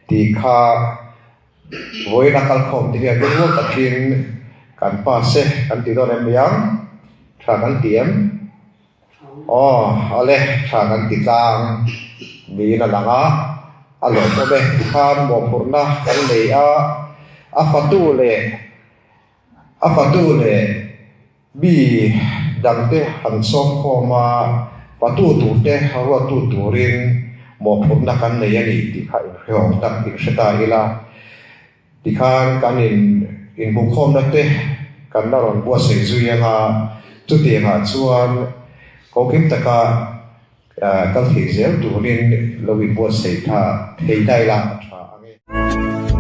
tih kha vawiin a kalkhawm te hian rilru takin kan pass e kan ti dawn em niang? Tha kan ti em? Aw, ale, tha kan ti tlang niin a lang a, a lawmawm e. Tikhan mawhphurhna kan nei a, a fatu leh a fatu leh mi dangte han sawmkhawm a, fatu turte ruattu turin mawhphurhna kan nei a ni tih kha inhrehawm tak inhre ta ila. Tikhan kan in inhmuhkhawmna te kan la rawn buatsaih zui anga chutiangah chuan kokim taka kal theih zel turin lo inbuatsaih tha thei ta ila a tha ang e.